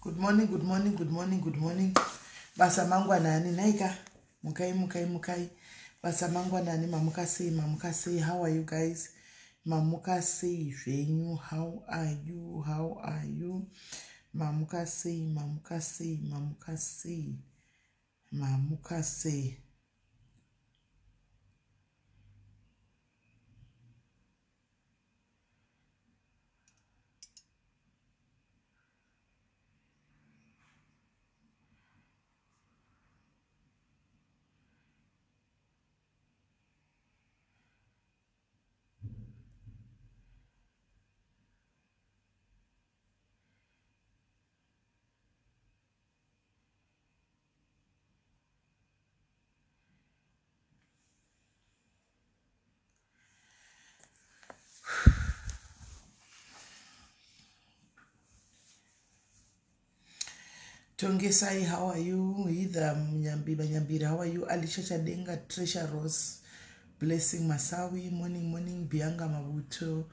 Good morning, good morning, good morning, good morning. Basa mangwanani nhaika. Mukai, mukai, mukai. Basa mangwanani, mamuka sei, mamuka sei. How are you guys? Mamuka sei zvenyu? How are you? How are you? Mamuka sei, mamuka sei, mamuka sei. Mamuka sei. Tongesai, how are you? Either Nyambi Banyambira, how are you? Alicia Chadenga, Treasure Rose, Blessing Masawi, morning, morning, Bianca Mabuto,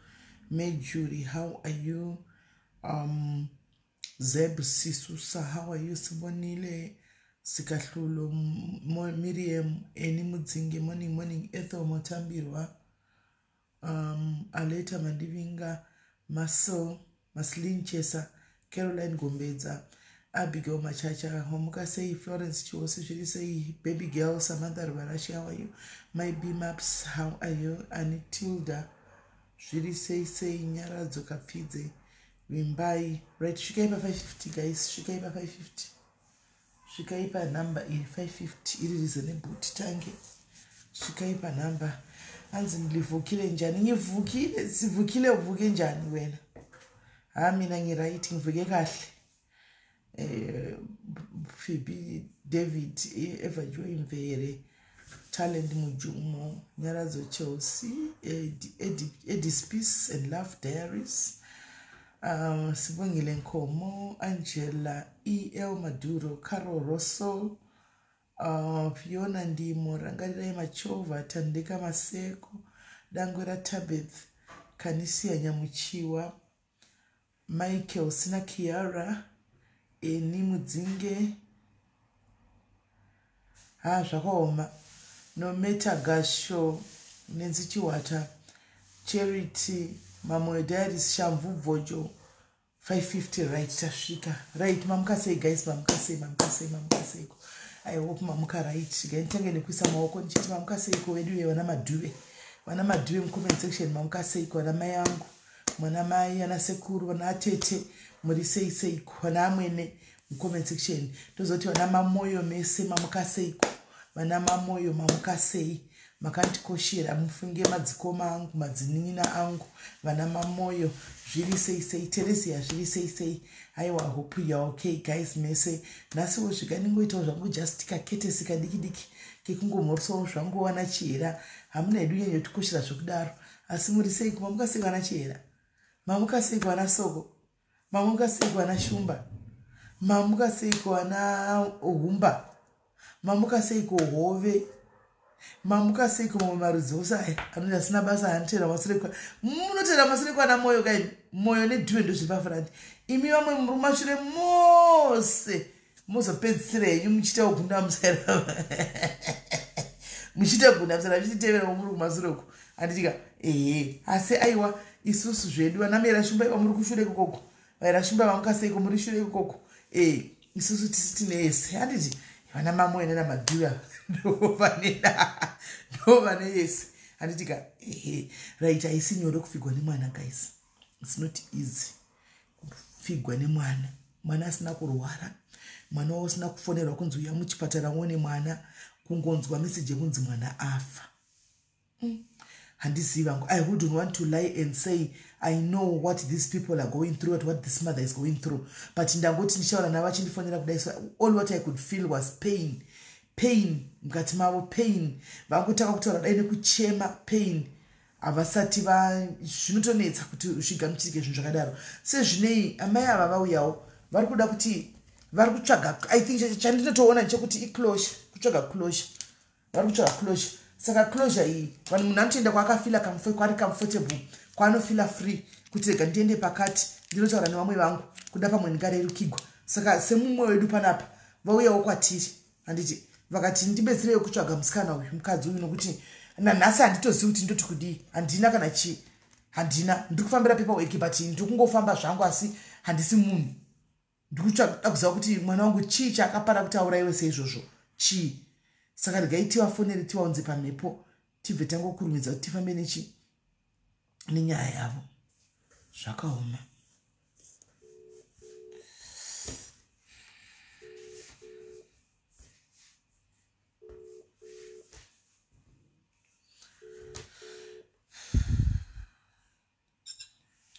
Mejuri, how are you? Zeb Sisusa, how are you? Sibonile Sikahlulo, Miriam, Eni Mudzinge, morning, morning, Ethel Motambirwa, Aleta Mandivinga, Marcel, Maslin Chesa, Caroline Gombedza, Abigail Machacha, Homuka sei, Florence Chiwosi, zviri sei, Baby Girl, Samantha Ruvarashi, how are you? My B Maps, how are you? Annie Tilda, zviri sei sei, Nyaradzo Kapfidze, Vimbai. Right, svikai pa 550 guys, svikai pa 550. Svikai pa number iri 550, iri reasonable titange. Svikai pa number. Anzi ndivukile njani? Ngivukile, sivukile uvuke njani wena? Ha mina ngiright, ngivuke kahle. Phoebe David, Eva Joy Mvere, Talent Mujumo, Nyaradzo Chelsea, Eddie's Peace and Love Diaries, Sibongile Nkomo, Angela E.L. Maduro, Carol Russell, Fiona Ndimo, Rangarirai Machova, Tandeka Maseko, Dangwera Tabeth, Kanisia Nyamuchiwa, Michael Sina Kiara, Eni Mudzinge. Ha zvakaoma. Nometa Gasho, Nenzi Chiwata, Charity, Mamoyo Diaries, Shamvu Bvojo, 550. Right, tasvika. Right, mamuka sei guys? Mamuka sei, mamuka sei, mamuka seiko? I hope mamuka right. Gai nditange nekuisa maoko ndichiti mamuka seiko vedu vana Madhuve. Vana Madhuve mucomment section, mamuka seiko vana mai angu, mwana mai, ana sekuru, vana atete, muri sei seiko, vana amwene mucomment section. Tozoti vana mamoyo mese mamuka seiko, vana mamoyo mamuka sei, makandikoshera mufunge madzikoma angu, madzinin'ina angu, vana mamoyo zviri sei sei, Teresia zviri sei sei. Aiwa, hope you are okay guys mese. Nhasiwo svika ndingoitawo zvangu just kaketesi kadiki diki kekungomhorisawo zvangu wana Chihera. Hamuna hedu nyanyotikoshera zvekudaro, asi muri seiko? Mamuka sei vana Chihera? Mamuka seiko vana Soko? Mamuka seiko vana Shumba? Mamuka seiko vana Humba? Mamuka seiko Hove? Mamuka seiko mamwe marudzi ose aya anoti asina basa anotera masure kwa munotera masure kwana Moyo kaini? Moyo nedhuve ndozviri pafront, imi vamwe muri kumashure mose mozopedzisira henyu muchiita gunda musera, muchiita gunda musera muchiteverawo muri kumasure uko, handitika? Ehe, asi aiwa, isusu zvedu vana Mera Shumba, iwa muri kushure ikokoko. Vaira Shumba, vamuka seiko muri shure ikokoko? E, isusu tisi tine yese, handiti? Vana Mamoyo nana Madhuva ndovane yese, handitika? Ehe, right. Haisi nyore kufigwa nemwana guys, it's not easy kufigwa nemwana. Mwana asina kurwara, mwana wavo usina kufonerwa kunzi uya muchipatara uone mwana, kungonzwa meseji yekunzi mwana afa. Handizivi vangu, I wouldn't want to lie and say I know what these people are going through, what this mother is going through, but ndangoti ndichaura navo achindifonera kudai, so all what I could feel was pain, pain mukati mavo, pain. Vangotanga kutaura dai nekuchema, pain. Havasati va zvinotonetsa kuti zvigamuchirike zvinhu zvakadaro. Sezvinei amai ava vauyawo, vari kuda kuti vari kutsvaga, I think chandinotoona ndechekuti iclosure, kutsvaga closure, vari kutsvaga closure. Saka closure iyi, vanhu, munhu anotoenda kwaakafeela kwaari comfortable, kwaanofeela free kuti rega ndiende pakati ndinotaura nevamwe vangu, kuda pamwe ndingarerukigwa. Saka semumwe wedu panapa vauyawo kwatiri, handiti? Vakati ndibetserei kutsvaga musikana uyu, mukadzi uyu, nokuti nanhasi handitozivi kuti ndoti kudii. Handina kana chii, handina. Ndiri kufambira paperwork, but ndiri kungofamba zvangu, asi handisi munhu. Ndiri kutsvaga kuziva kuti mwana wangu chii chaakapara kuti aurayiwe seizvozvo, chii. Saka regai tivafonere, tivaunze pamhepo, tibve tangokurumidza kuti tifambe nechi nenyaya yavo. Zvakaoma.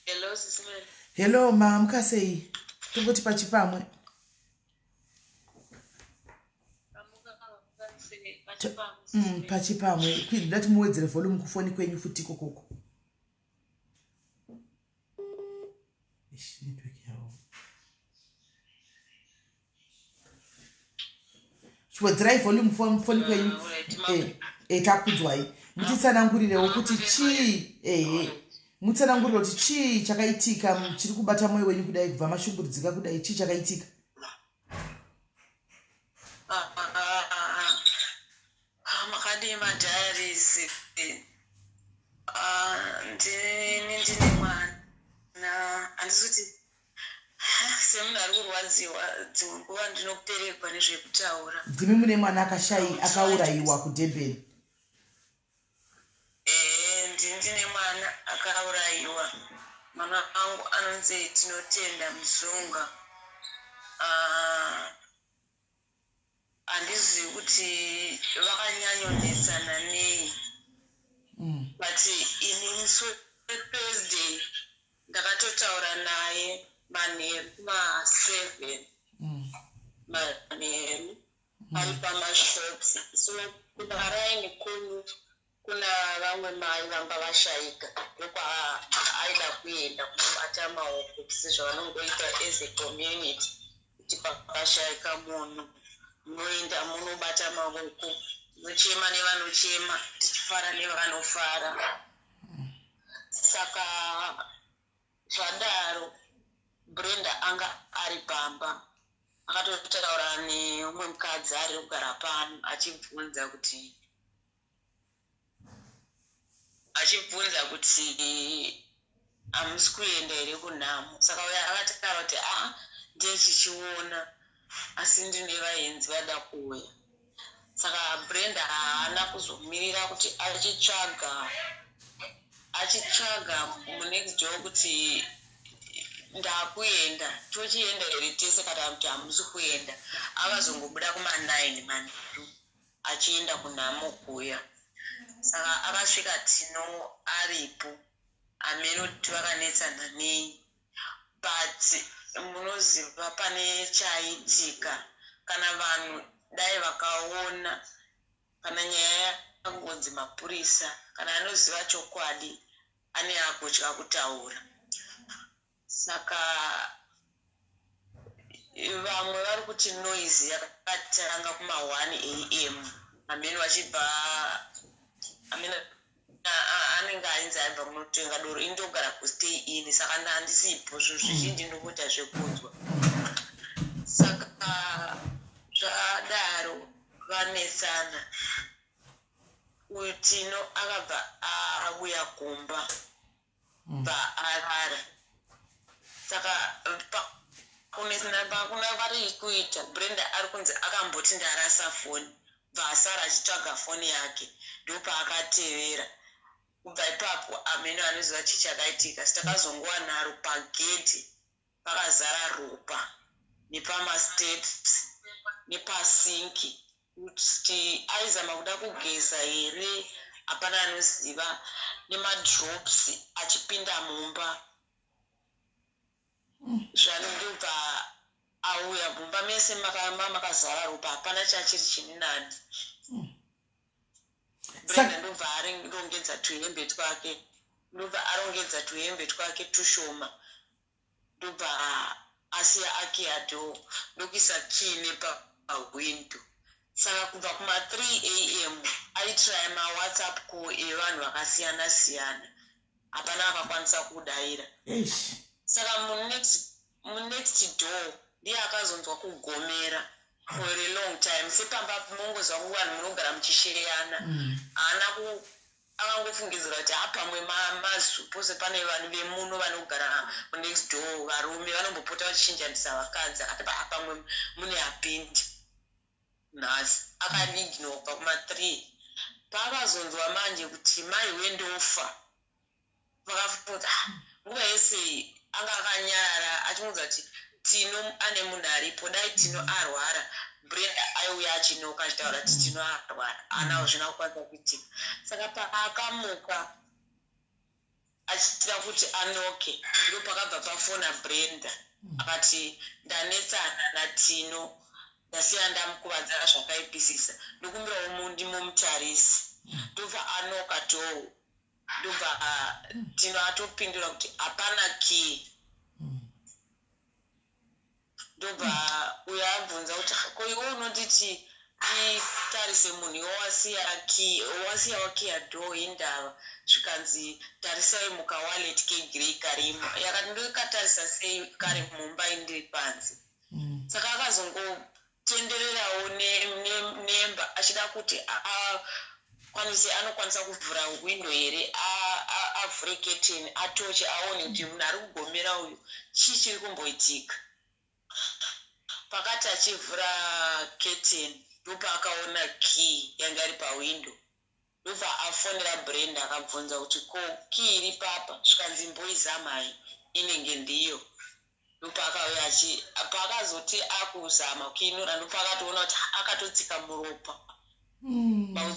Hello, Sisi Mary. Hello, mamuka sei? Tongoti pachipamwe. Mamuka sei? Pachipamwe, Sisi Mary. Pachipamwe. Ndati muwedzere volume kufoni kwenyu futi ikokoko. Ish, network yavo. Chiwedzerai volume foni kwenyu. Alright, Takunzwai. Mutitsanangurirewo kuti chii, ehe, mutsanangurire kuti chii chakaitika chiri kubata mwoyo wenyu kudai, kubva mashungurudzika kudai. Chii chakaitika? Makadii madiaries? Ndini ndine mwana. Handisi kuti semunhu ari kurwadziwa, dzimwe nguva ndinopererwa nezvekutaura. Ndimi mune mwana akashai, akaurayiwa kuDurban? Ehe, ndini ndine mwana akaurayiwa. Mwana wangu anonzi Tinotenda Muzunga. Handizivi kuti vakanyanyonetsana nei, but ini musi weThursday ndakatotaura naye manheru kuma7 manheru, ari pamashops. So kumaraini kunu kuna vamwe mai vanga vashayika, ndokwaaida kuenda kunobata maoko, sezvavanongoita as a community, kuti pakashayika munhu munoenda munobata maoko, munochema nevanochema, tichifara nevanofara. Saka zvadaro, Brenda anga ari pamba, akatotaura neumwe mukadzi ari kugara pano, achibvunza kuti hamusi kuenda here kunhamo. Saka uyo akataura kuti a, ndechichiona, asi ndine vaenzi vada kuuya. Saka Brenda haana kuzomirira kuti achitsvaga munext door kuti ndakuenda, tochienda here tese, kana kuti hamusi kuenda. Akazongobuda kuma9 manheru achienda kunhamo kuya. Saka akasvika Tino aripo. Hameno kuti vakanetsana nei, but munoziva pane chaitika, kana vanhu dai vakaona, kana nyaya yakangonzi mapurisa, kana anoziva chokwadi ane akutya kutaura. Saka vamwe vari kuti noise yakatanga kuma1 am. Hameno vachibva, hameno anenge ainzi aibva kunotenga doro. Ini ndogara kuStay Inn, saka handisipo. Zvinhu zvizhinji ndinokuita zvekunzwa. Saka zvadaro vanetsana. Uyu Tino akabva auya kumba, bva arara. Saka pakuna vari kuita, Brenda ari kunzi akamboti ndarasa foni, bva asara achitsvaga foni yake, ndopaakatevera. Kubva ipapo hameno anoziva chii chakaitika. Sitakazongowanaro pagedhi pakazara ropa, nepamasteps, nepasinki, kuti aizama kuda kugeza here, hapana anoziva, nemadrops achipinda mumba. Zvanondobva auya mumba mese makazara ropa, hapana chachiri chini nani. Brenda ndobva arongedza tuhembe twake, ndobva arongedza tuhembe twake tushoma, ndobva asiya akiya door, ndokuisa key nepahwindo. Saka kubva kuma3 am aitraya maWhatsApp call evanhu vakasiyana siyana, hapana akakwanisa kudayira. Saka munext door Ndiye akazonzwa kugomera for a long time. Sepamba mongoziva ku vanhu munogara muchisheyana. Haana ku akangofungidzira kuti hapamwe mazu pose pane vanhu vemuno vanogara munext door, varume vanombopota vachichinjanisa vakadzi. Akati pamwe mune apindi nhasi. Akaignore kubva kuma3. Paakazonzwa manje kuti mai wendofa, vakafunga ah, nguva yese anga akanyarara achimuudza kuti Tino ane munhu aripo. Dai Tino arwara, Brenda aiuya achinoka achitaura kuti Tino arwara. Haana zvina kukwanisa kuitika. Saka paakamuka achitira kuti anoke, ndo pakabva pafona Brenda akati, "Ndanetsana naTino, ndasiya ndamukuvadza zvakaipisisa, ndokumbirawo mumutarisi." Ndobva anoka door, ndobva Tino atopindura kuti hapana key. Ndobva uyo abvunza kuti, "Ko iwe unonditi nditarise munhu, iwe wasiya key, wasiya wakiya door, indava?" Zvikanzi, "Tarisai mukawallet kegrey karimo." Yakati, "Ndokatarisa sei kari mumba, indiri panze?" Saka akazongotendererawo nemba achida kuti akwanise, anokwanisa kuvhura windo here, avhure keteni, atoche, aone kuti munhu ari kugomera uyu chii chiri kumboitika. Pakati achivhura keteni, ndopaakaona key yanga iri pawindo. Ndobva afonera Brenda, akabvunza kuti, "Ko key iri papa?" Zvikanzi, "Mboizamai, inenge ndiyo." Ndopaakauya paakazoti akuzama kuinura, ndopaakatoona kuti akatotsika muropa.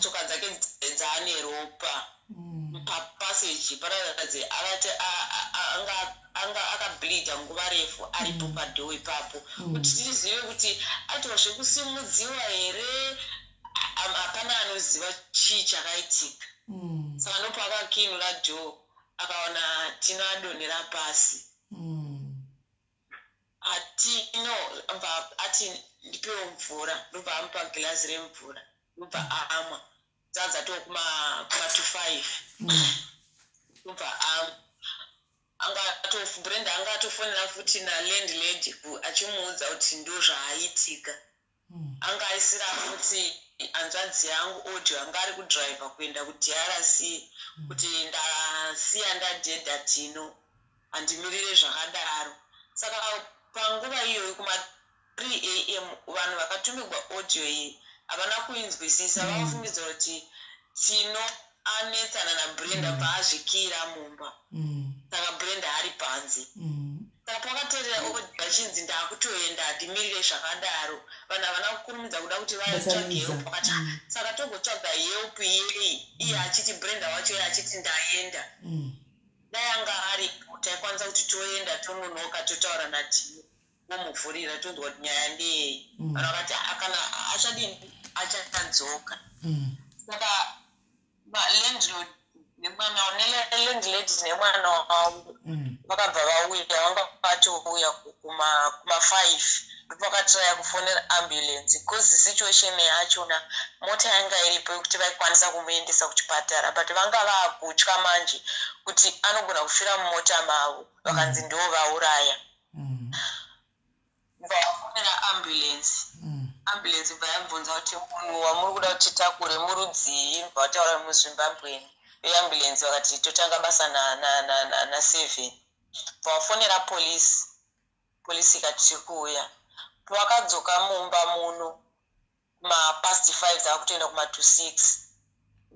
Tsoka dzake dzaane ropa. Papassage pararatidza akati anga akableeda nguva refu aripo padoor ipapo. Kuti tizive kuti aitwa zvekusimudziwa here, hapana anoziva chii chakaitika. Saka ndopaakakinura door, akaona Tino adonhera pasi. Atino bva ati, "Ndipewo mvura." Ndobva amupa girazi remvura, ndobva amwa. Dzadzatoo kuma 2:05. Ndobva Brenda anga atofonera futi nalandlady achimuudza kuti ndo zvaaitika. Anga aisira futi hanzvadzi yangu audio, anga ari kudhiraivha kuenda kuDRC, kuti ndasiya ndadhedha Tino, handimirire zvakadaro. Saka panguva iyoyo kuma 3 a.m., vanhu vakatumigwa audio iyi havana kuinzwisisa. Vakafungidzira kuti Tino anetsana naBrenda paazvikira mumba. Saka Brenda ari panze. Saka pakateerera audio vachinzi, "Ndakutoenda, handimirire zvakadaro," vanhu havana kukurumidza kuda kuti vatsvage help. Vakati, "Saka togotsvaga help yei?" Iye achiti, Brenda wacho iye achiti, "Ndaenda." Dai anga aripo, taikwanisa kuti toenda tononoka, totaura naTino, womuvhurira, tonzwa kuti nyaya ndeyei. Vanhu vakati, "Kana achadini, achadzoka." Saka landlord nemwana, nelandlady nemwana wavo vakabva vauya. Vanga vatouya kuma 5. Ndopakatraya kufonera ambulance, because situation yachona mota yanga iripo yekuti vaikwanisa kumuendesa kuchipatara, but vanga vaakutya manje kuti anogona kufira mumota mavo, vakanzi ndo vauraya. Vafonera ambulance. Ambulance bva yabvunza kuti, "Munhu wamuri kuda kuti titakure murudzii?" Vataura muZimbabweni. Veambulance vakati, "Totanga basa na7." Vafonera polisi. Polisi ikati, "Tiri kuuya." Pavakadzoka mumba muno mapast 5, dzava kutoenda kuma to 6,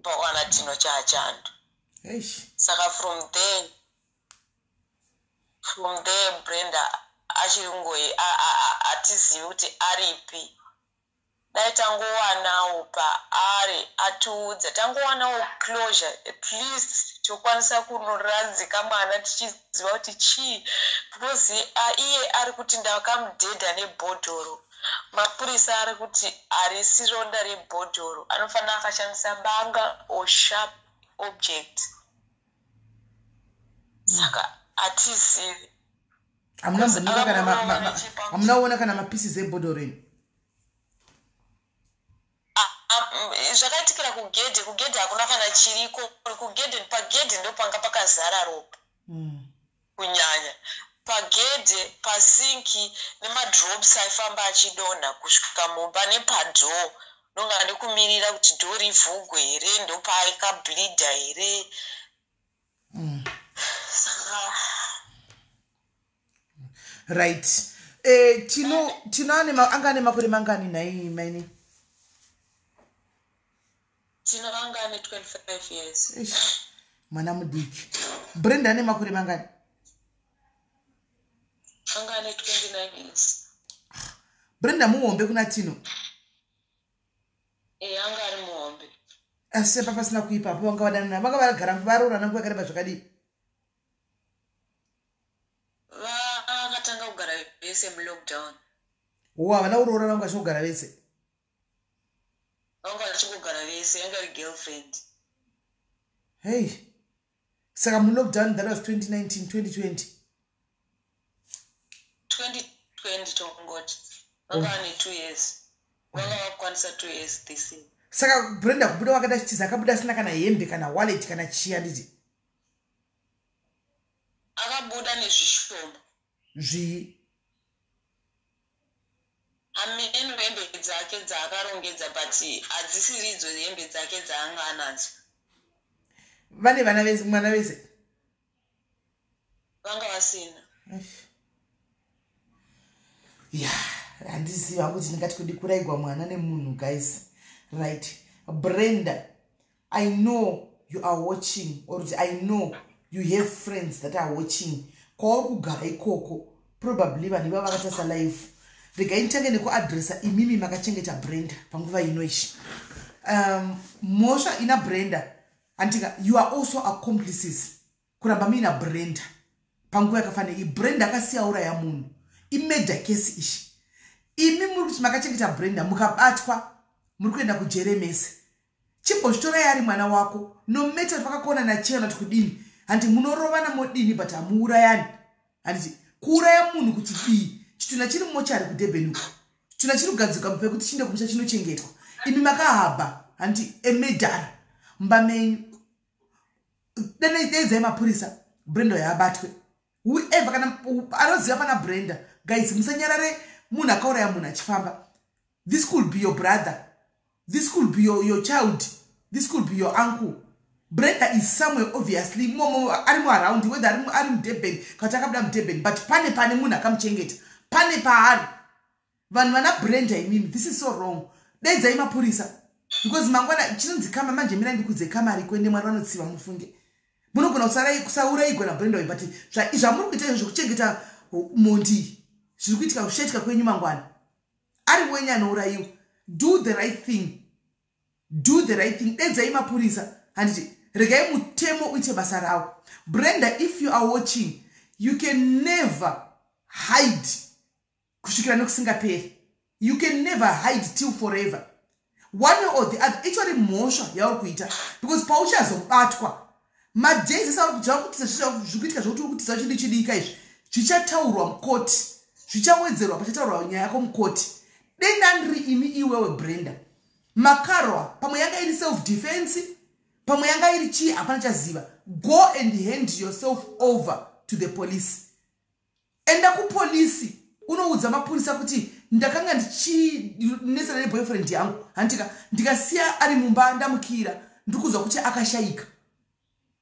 pawana Tino chaachando. Saka from there Brenda achiri ngoi, hatizivi kuti aripi. Dai tangowanawo paari atiudza, tangowanawo closure at least, tokwanisa kunoradzika mwana tichiziva kuti chii, because iye ari kuti, "Ndakamudhedha nebhodhoro." Mapurisa ari kuti harisi ronda rebhodhoro, anofanira akashandisa banga or sharp object. Saka hatizivi. Hamuna kuona kana mapieces ebhodhoro ini? Zvakaitikira kugedhe. Kugedhe hakuna kana chiriko. Kugedhe, pagedhe ndo panga pakazara ropa. Kunyanya Pagedhe, pasinki, nemadrops aifamba achidonha kusvika mumba, nepadoor. Ndonga ndikumirira kuti door rivhugwe here, ndopaaikableedha here. Saka Right, Tino anga ane makore mangani nhai, maini? Tino anga ane 25 years. Eish, mwana mudiki. Brenda ane makore mangani? Anga ane 29 years. Brenda muhombe kuna Tino? E, anga ari muhombe. Asi pa pasina kuipapo, vanga vadanana, vanga vagara, varoorana nguva yakareba zvakadii? Vakatanga kugara vese mulockdown. Wo, havana kuroorana, vanga vachingogara vese? Vanga vachingogara vese, yanga iri girlfriend. Hei, saka mulockdown, that was 2019, 2020? 2020 tongoti. Vanga vane 2 years, vanga vakukwanisa 2 years this year. Saka Brenda kubuda wakada chitiza, akabuda asina kana hembe, kana wallet, kana chiya, nditi? Akabuda nezvishoma. Zvii? Ameno hembe dzake dzaakarongedza, but hadzisiridzo hembe dzake dzaanga anadzo. Vane vana vese, mwana vese? Vanga vasina. Ya, handizivi hangu kuti ndingati kudi kuraigwa mwana nemunhu, guys. Right, Brenda, I know you are watching, or kuti I know you have friends that are watching. Kwauri kugara ikoko, probably vanhu ivava vakatarisa live. Regai nditange nekuadresa imimi makachengeta Brenda panguva ino ishi. Mhosva ina Brenda, andika, you are also accomplices kuramba muina Brenda panguva yakafanira iyi. Brenda akasiya uraya munhu, imurder case ishi. Imi muri kuti makachengeta Brenda, mukabatwa muri kuenda kujere mese. Chimbozvitorai ari mwana wako, no matter kuti vakakona nachena kuti kudini, handi munorovana modini, but hamuurayani, handiti? Kuuraya munhu kuti dii? Chitunha chiri mumochari kuDurban uko, chitunha chiri kugadzirwa pekuti chiinde kumusha chinochengetwa. Imi makahabha, handi, emurderer mumba menyu. Dedzai mapurisa, Brenda yaabatwe. Whoever kana anoziva pana Brenda, guys, musanyarare munhu akauraya munhu achifamba. This could be your brother, this could be your child, this could be your uncle. Brenda is somewhere, obviously momo ari muaround, whether ari muDurban kana kuti akabuda muDurban, but pane munhu akamuchengeta, pane paari. Vanhu vana Brenda imimi, this is so wrong. Dedzai mapurisa, because mangwana chinonzi karma. Manje mira ndikudze, karma riko, ende Mwari vanotsiva. Mufunge munogona kusaurayigwa naBrenda uyu, but zvamuri kuita izvo zvekuchengeta mhondi, zviri kuitika kushetika kwenyu mangwana ari wenyu anourayiwa. Do the right thing, do the right thing. Dedzai mapurisa, handiti? Regai mutemo uite basa rawo. Brenda, if you are watching, you can never hide kusvikira nekusingaperi. You can never hide till forever. One way or the other, itori mhosva yauri kuita, because pauchazobatwa, madays ese zviri kuitika zvokuti uri kutiza chidi chidika izvi, zvichataurwa mukoti, zvichawedzerwa pachataurwa nyaya yako mukoti. Denda ndiri imi iwewe Brenda makarwa, pamwe yanga iri self defense, pamwe yanga iri chii, hapana chaziva. Go and hand yourself over to the police. Enda kupolisi unoudza mapurisa kuti ndakanga ndichinesana neboyfriend yangu, handika, ndikasiya ari mumba, ndamukira, ndiri kuzwa kuti akashayika.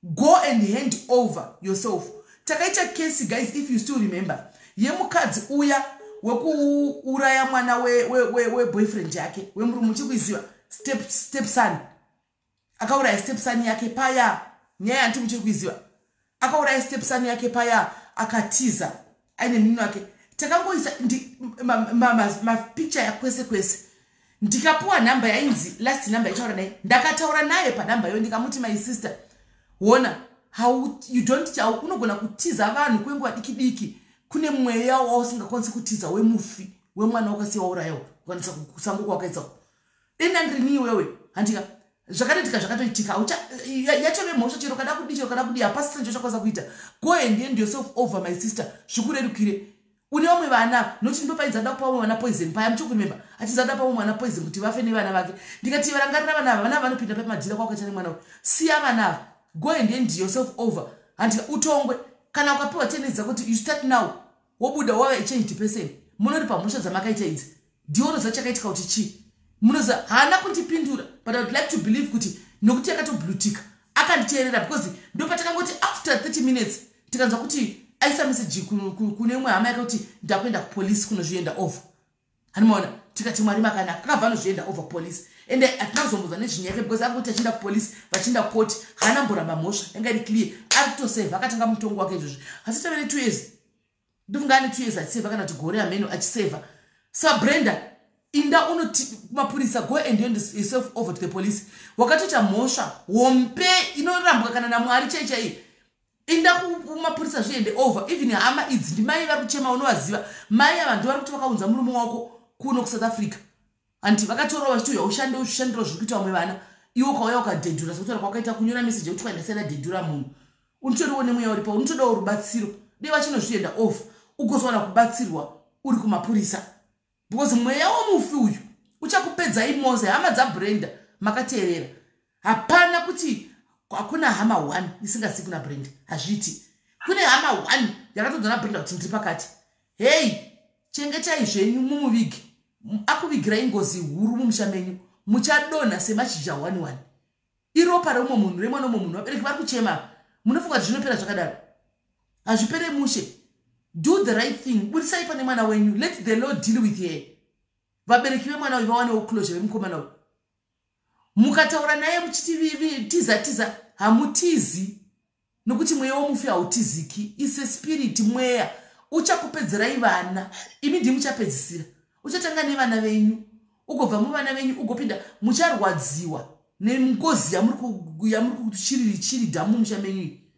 Go and hand over yourself. Takaita kesi, guys, if you still remember, yemukadzi uya wekuuraya mwana weboyfriend yake, wemurume. Muchiri kuiziva? Step son akauraya stepson yake paya. Nyaya yanti muchiri kuiziva? Akauraya stepson yake paya, akatiza aine munino wake. Takangoisa mapicture yakwese kwese. Ndikapuwa nhamba yainzi last number itaura naye. Ndakataura naye panhamba iyo, ndikamuti, "My sister, wona how you don't, unogona kutiza vanhu kwenguva diki diki, kune mweya wausingakwanisi kutiza wemufi, wemwana wakasiya waurayawo, ukwanisa kusango kwawakaisa. Denda ndirini iwewe, handika, zvakatoitika, zvakatoitika. Yatove mhosva. Chero kada kudi, chero kada kudi, hapasisina cho chakwanisa kuita. Go and hand yourself over, my sister, zvikurerukire. Une vamwe vana." Nokuti ndopainzi ada kupa vamwe vana poison paya, muchokurememba, achinzi ada pa vamwe vana poison kuti vafe nevana vake. Ndikati, "Varangarira vana ava, vana ava vanopinda pamadhira kwakaita nemwana uyu. Siya vana ava, go and hand yourself over, handika, utongwe." Kana Kana ukapiwa 10 days dzako kuti you start now, wobuda wava a changed person. Munoripa mhosva dzamakaita idzi. Ndiwe unoziva chakaitika kuti chii. Munoziva haana kundipindura, but I would like to believe kuti nokuti yakatoblutika akanditeerera, because ndopatakangoti after 30 minutes tikanzwa kuti aisa meseji kune imwe hama yake kuti ndakuenda kupolisi kunozvienda over. Hanimaona, tikati Mwari makanaka, akabva anozvienda over police. Ende hatina kuzombonzwa nezvinyaya yake, because angoti achienda kupolisi, vachienda kukoti, haana mboramba mhosva, yanga iri clear. Ari kutosevha, akatanga mutongo wake izvozvi. Asi tave ne2 years, ndofunga ane 2 years achisevha, kana kuti gore ameno achisevha. Sa Brenda, inda unoti kumapurisa, go and hand yourself over to the police. Wakatoita mhosva hombe inorambwa kana naMwari chai chai. Inda kumapurisa, zviende over. Even hama idzi, ndimai vari kuchema, unovaziva mai ava, ndo vari kuti vakaunza murume wako kuno kuSouth Africa. Handi vakatorawo vachiti uya ushande, uzvishandiro zviri kuita vamwe vana. Iwe ukauya ukadhedhura, sekutaura kwakaita kunyora meseji yekuti kwaindasiyana dhedhura munhu, unotoriwo nemweya uripo, unotodawo rubatsiro. Dei vachinozvienda off, ugozowana kubatsirwa uri kumapurisa, because mweya womufi uyu uchakupedzai mose. Hama dzaBrenda, makateerera, hapana kuti hakuna hama one isingazivi kuna Brenda. Hazviiti. Kune hama one yakatodzwa naBrenda kuti ndiri pakati. Hei, chengetai zvenyu mumuvigi. Akuvigirai ngozi huru mumusha menyu, muchadonha semashizha one one. Iropa reumwe munhu, remwana umwe munhu. Vabereki vari kuchema. Munofunga kuti zvinopera zvakadaro? Hazvipere mushe. Do the right thing, budisai pane mwana wenyu. Let the Lord deal with her. Vabereki vemwana uyu vawanewo closure, vemukomana uyu. Mukataura naye muchiti tiza tiza, hamutizi, nokuti mweya womufi hautiziki. Is a spirit. Mweya uchakupedzerai vana. Imi ndii muchapedzisira. Uchatanga nevana venyu, ugobva muvana venyu ugopinda. Mucharwadziwa nengozi yamuri kuchiridha mumusha menyu iyi.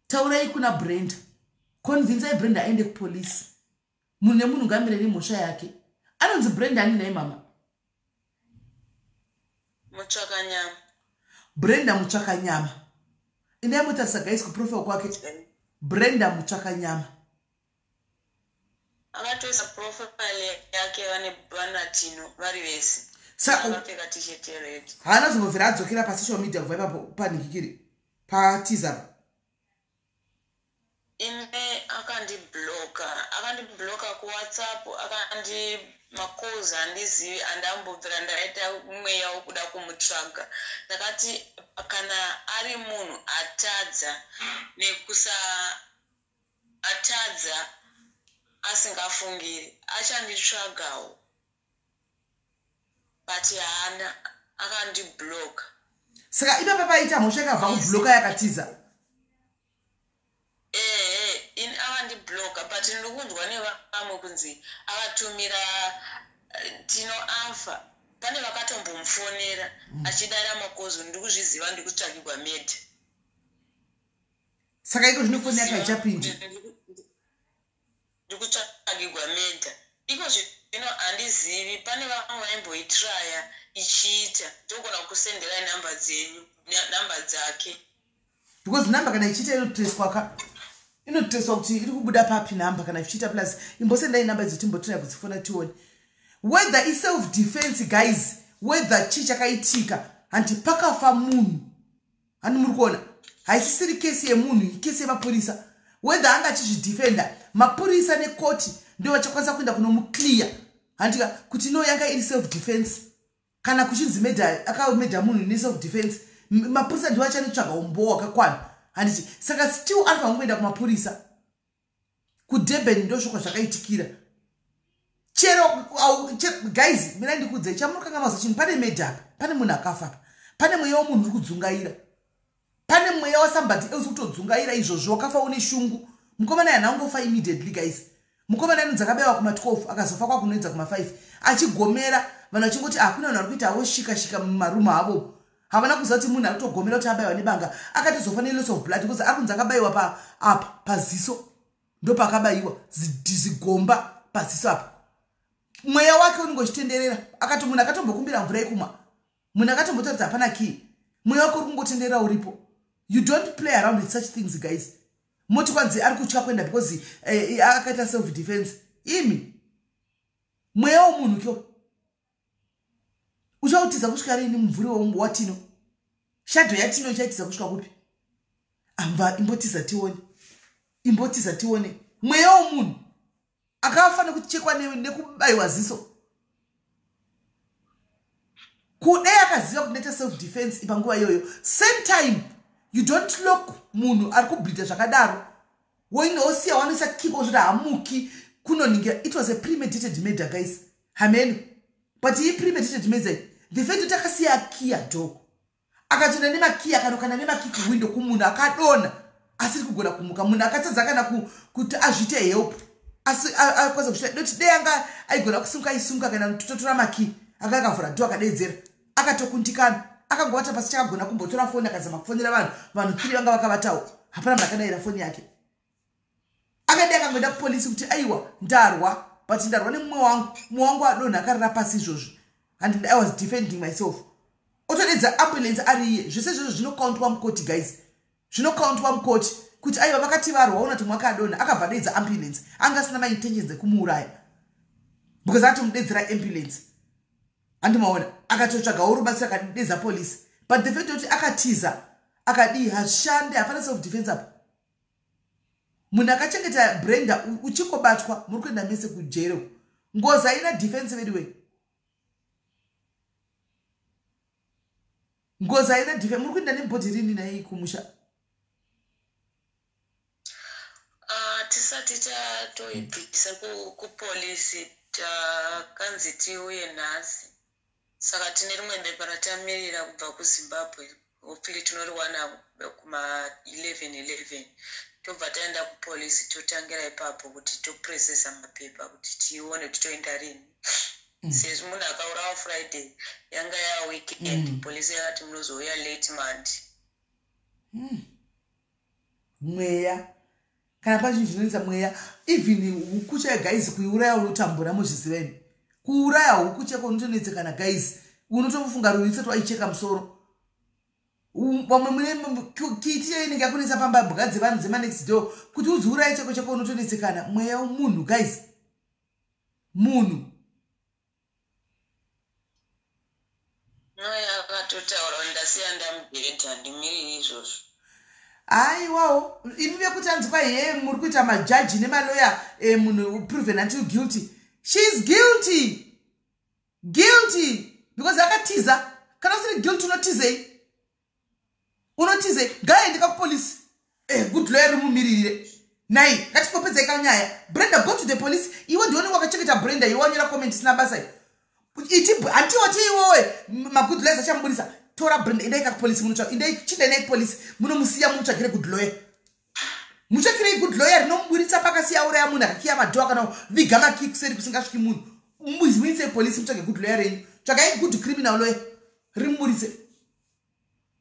Taurai kuna Brenda, convinsai Brenda aende kupolisi. Munhu nemunhu ngamire nemhosva yake. Anonzi Brenda ani nai mama? Mutsvakanyama. Brenda Mutsvakanyama. Indai mutarisa guys kuprofile kwake, Brenda Mutsvakanyama. Akatoisa profile yake vane vanatino vari vese. Akapfeka T-shirt yered. Haana zombobvira adzokera pasocial media kubva ipapo panhikikiri patiza? Ine akandibloka, akandibloka kuWhatsApp, akandi macalls handizivi, handambobvira ndaita mweya wokuda kumutsvaga. Ndakati kana ari munhu atadza nekusa atadza asingafungiri, achanditsvagawo, but haana, akandibloka. Saka ipapa paita mhosva ikabva kubloka yakatiza? Ehe, ini akandibloka, but ndiri nevamwe kunzi akatumira Tino afa, pane vakatombomufonera achidara makozo, ndiri kuzviziva, ndiri kutsvagirwa murder. Saka iko zvino foni yake haichapindi? Ndiri kutsvagirwa murder iko zvino, handizivi. Pane vamwe vaimboitraya ichiita. Ndogona kusenderai namba dzenyu, namba dzake. Because namba kana ichiita inotreswa ka, inotreswa kuti iri kubuda papi namba kana ichiita. Plus imbosendai namba idzo, timbotraya kudzifona tione whether iself defense guys, whether chii chakaitika. Handi pakafa munhu, handi muri kuona, haisisiri kesi yemunhu, ikesi yemapurisa. Whether anga achizvidefenda, mapurisa nekoti ndo vachakwanisa kuenda kunomuclear, handika, kuti no, yanga iri self defense. Kana kuchinzi murder, akamurder munhu neself defense, mapurisa ndiwo achanotsvaga umbowo hwakakwana, handiti? Saka still anofanira kuenda kumapurisa kuDurban. Ndosvokwa zvakaitikira. Chero guys, mina ndikuudzai chamurikanga maza chinhu. Pane murder apa, pane munhu akafa apa, pane mweya womunhu uri kudzungaira, pane mweya wasomebody else kutodzungaira izvozvo. Wakafa une shungu. Mukomana yana angofa immediately guys. Mukomana anonzi akabayiwa kuma12, akazofa kwakunoedza kuma5, achigomera. Vanhu vachingoti hakuna vanhu vari kuita avo shika shika mumarumu avo. Havana kuziva kuti munhu ari kutogomera kuti abayiwa nebanga. Akatozofa neloss of blood, because ari kunzi akabayiwa apa paziso, ndopakabayiwa zigomba paziso apa. Mweya wake unenge uchitenderera. Akati munhu akatombokumbira mvura yekumwa, munhu akatombotaridza hapana kii, mweya wake uri kungotenderera uripo. You don't play around with such things guys. Moti kwanzi ari kutya kuenda because akaita self defense. Imi, mweya womunhu kyo uchautiza kusvika rini? Mumvuri waTino, shadow yaTino ichaitiza kusvika kupi? Amva imbotiza tione. Imbotiza tione mweya womunhu akafa nekuchekwa nekubayiwa ziso. Kudai akaziva kuti ndaita self defense panguva iyoyo. Same time, you don't lock munhu ari kubleeda zvakadaro, woinosiya wanoisa key ozvoti hamuki kunoningira. It was a premeditated murder, guys. Hameno, but iyi premeditated murder, the fact kuti akasiya akiya door, akatoenda nemakiyi, akanokanda nemakey kuwindo kumunhu akadonha asiri kugona kumuka, munhu akatadza kana kuti azviite help, asi akwanisa kusvita doti dei anga aigona kusimuka, aisimuka kana totora makey. Anga akavhura door, akadedzera, akatokundikana, akangovata pasi. Chakagona kumbotora foni, akazama kufonera vanhu. Vanhu tiri vanga vakavatawo, hapana munhu akadayira foni yake. Akadai akangoenda kupolisi kuti aiwa, ndarwa, but ndarwa nemumwe wangu, mumwe wangu adonha akarara pasi izvozvo and I was defending myself. Otodedza ambulance ari iye. Zvese izvozvo zvinocountwa mukoti, guys, zvinocountwa mukoti kuti aiwa, vakati varwa, ona kuti mwaka adonha, akabva adedza ambulance, anga asina maintentions ekumuuraya because atomudedzera ambulance. Andimaona akatotsvagawo rubatsiro, akadedza polisi. But the fact yekuti akatiza akadii, hazvishande. Hapana self defense apa. Munhu akachengeta Brenda, uchingobatwa muri kuenda mese kujere. Ngozi haina defense anyway. Ngozi haina defense. Muri kuenda nebody rini nai kumusha? Ah, tisati tatoibvisa kupolisi, takanzi tiuye nhasi, saka tine rimwe bepa ratamirira kubva kuZimbabwe. Hopefully tinoriwana kuma11 11, tobva taenda kupolisi, totangira ipapo kuti toprocessa mapepa kuti tione kuti toenda rini, sezvo munhu akaurawa Friday, yanga yaweekend. Polisi yakati munozouya late Monday. Mweya, kana pane chinhu chinonetsa mweya. Even huku chaiyo, guys, kuiuraya unotambura. Muzviziva imi, kuuraya huku cheko unotonetsekana, guys. Unotofunga ruviri usati waicheka musoro. Vamwe mune kiti chaiyo inenge yakunetsa pamba, mbwa dzevanhu dzemanext door, kuti udziuraye cheko cheko unotonetsekana. Mweya munhu, guys, munhu. Noye akatotaura kuti ndasiya ndamubhedha, handimiriri izvozvo. Aiwawo, imi vekuti anzi kwaiye muri kuita majaji nemaloya, munhu proven until guilty. She is guilty, guilty, because akatiza. Kana usiri guilty, unotizei? Unotizei? Ngaaende kakupolisi, good lawyer rimumiririre. Nai ngatikopedzai kanyaya. Brenda, go to the police. Iwe ndione wakachengeta Brenda, iwe wanyora comment isina basa iyi. Iti handiwati iwowe magood lawyers achamubudisa. Tora Brenda, endai kakupolisi, munotsvaka, endai, chindai nai kupolisi, munomusiya, munotsvagire good lawyer, mutsvakirei good lawyer rinomuburitsa pakasiya uraya munhu, akakiya madoor kana viga makey kuseri kusingasviki munhu. Muburitse polisi, mutsvage good lawyer renyu. Tsvagai good criminal lawyer rimuburitse.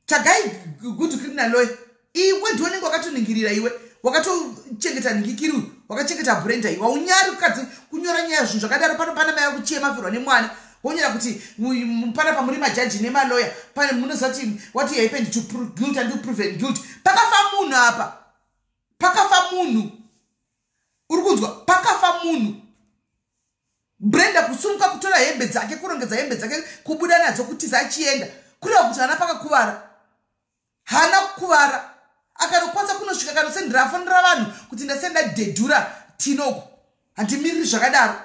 Tsvagai good criminal lawyer. Iwe ndionenge wakatoningirira, iwe wakatochengeta ningikiri, wakachengeta Brenda. Iwe waunyari kukadzi kunyora nyaya zvinhu zvakadaro pano. Pana mai vakuchema, firwa nemwana, wonyora kuti panapa muri majaji nemaloya, pane munoziva kuti what happened to guilt and proven guilt. Pakafa munhu apa, pakafa munhu, uri kunzwa? Pakafa munhu. Brenda kusumuka, kutora hembe dzake, kurongedza hembe dzake, kubuda nadzo, kutiza achienda, kureva kuti hana pakakuvara, haana kukuvara. Akanokwanisa kunosvika kanosendera, afonera vanhu kuti ndasenda dhedhura tinoko, handimiriri zvakadaro.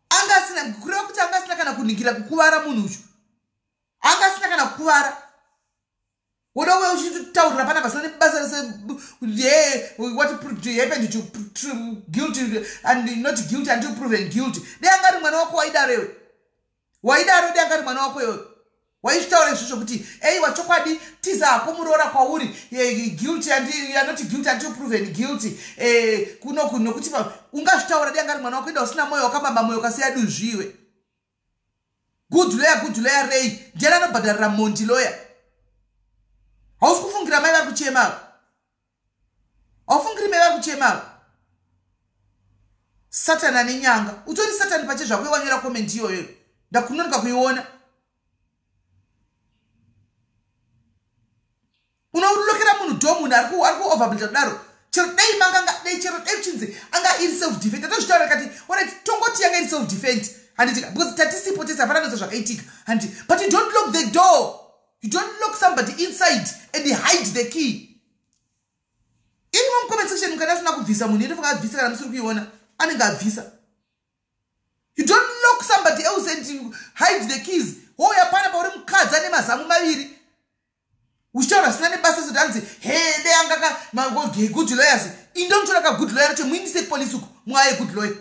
Anga asina, kureva kuti anga asina kana kuningira kukuvara. Munhu uyu anga asina kana kukuvara. Woda uya uchitaurira pana pasina nebasa rese. What happened to guilty and not guilty until proven guilty? Dei anga ari mwana wako, waidaro iwe? Waidaro? Dei anga ari mwana wako iwe, waizvitaura izvozvo kuti eiwa, chokwadi, tiza hako muroora kwauri, guilty and not guilty until proven guilty, kunoku nokuti ungazvitaura? Dei anga ari mwana wako? Enda usina mwoyo, wakabamba mwoyo, ukasiya duzviwe. Good lawyer, good lawyer rei? Ndiani anobhadharira mondi lawyer? Hausi kufungira mai vari kuchema? Haufungiri mai vari kuchema? Satani ane nyanga. Utori Satani pachezvako. Iwanyora comment iyoyo, ndakunonoka kuiona. Unolockera munhu door, munhu ari kuoverbleeda kudaro. Chero dai manganga dai, chero dai kuchinzi anga iri self defense, tatozvitaura kati alright, tongoti yanga iri self defense, handitika? Because tatisipo tese, hapana noza zvakaitika, handi? But you don't lock the door, you don't lock somebody inside and hide the key. Irimo mucomment section kana asina kubvisa munhu inofanira abvisa kana musiri kuiona anenge abvisa. You don't lock somebody else and you hide the keys. Wouya pana pauri mukadzi ane mazamu maviri. Uchitaura zvisina nebasa kuti anzi hede anga good lawyers. Indomutora ka good lawyer racho muindise kupolisi uko mwaye good lawyer.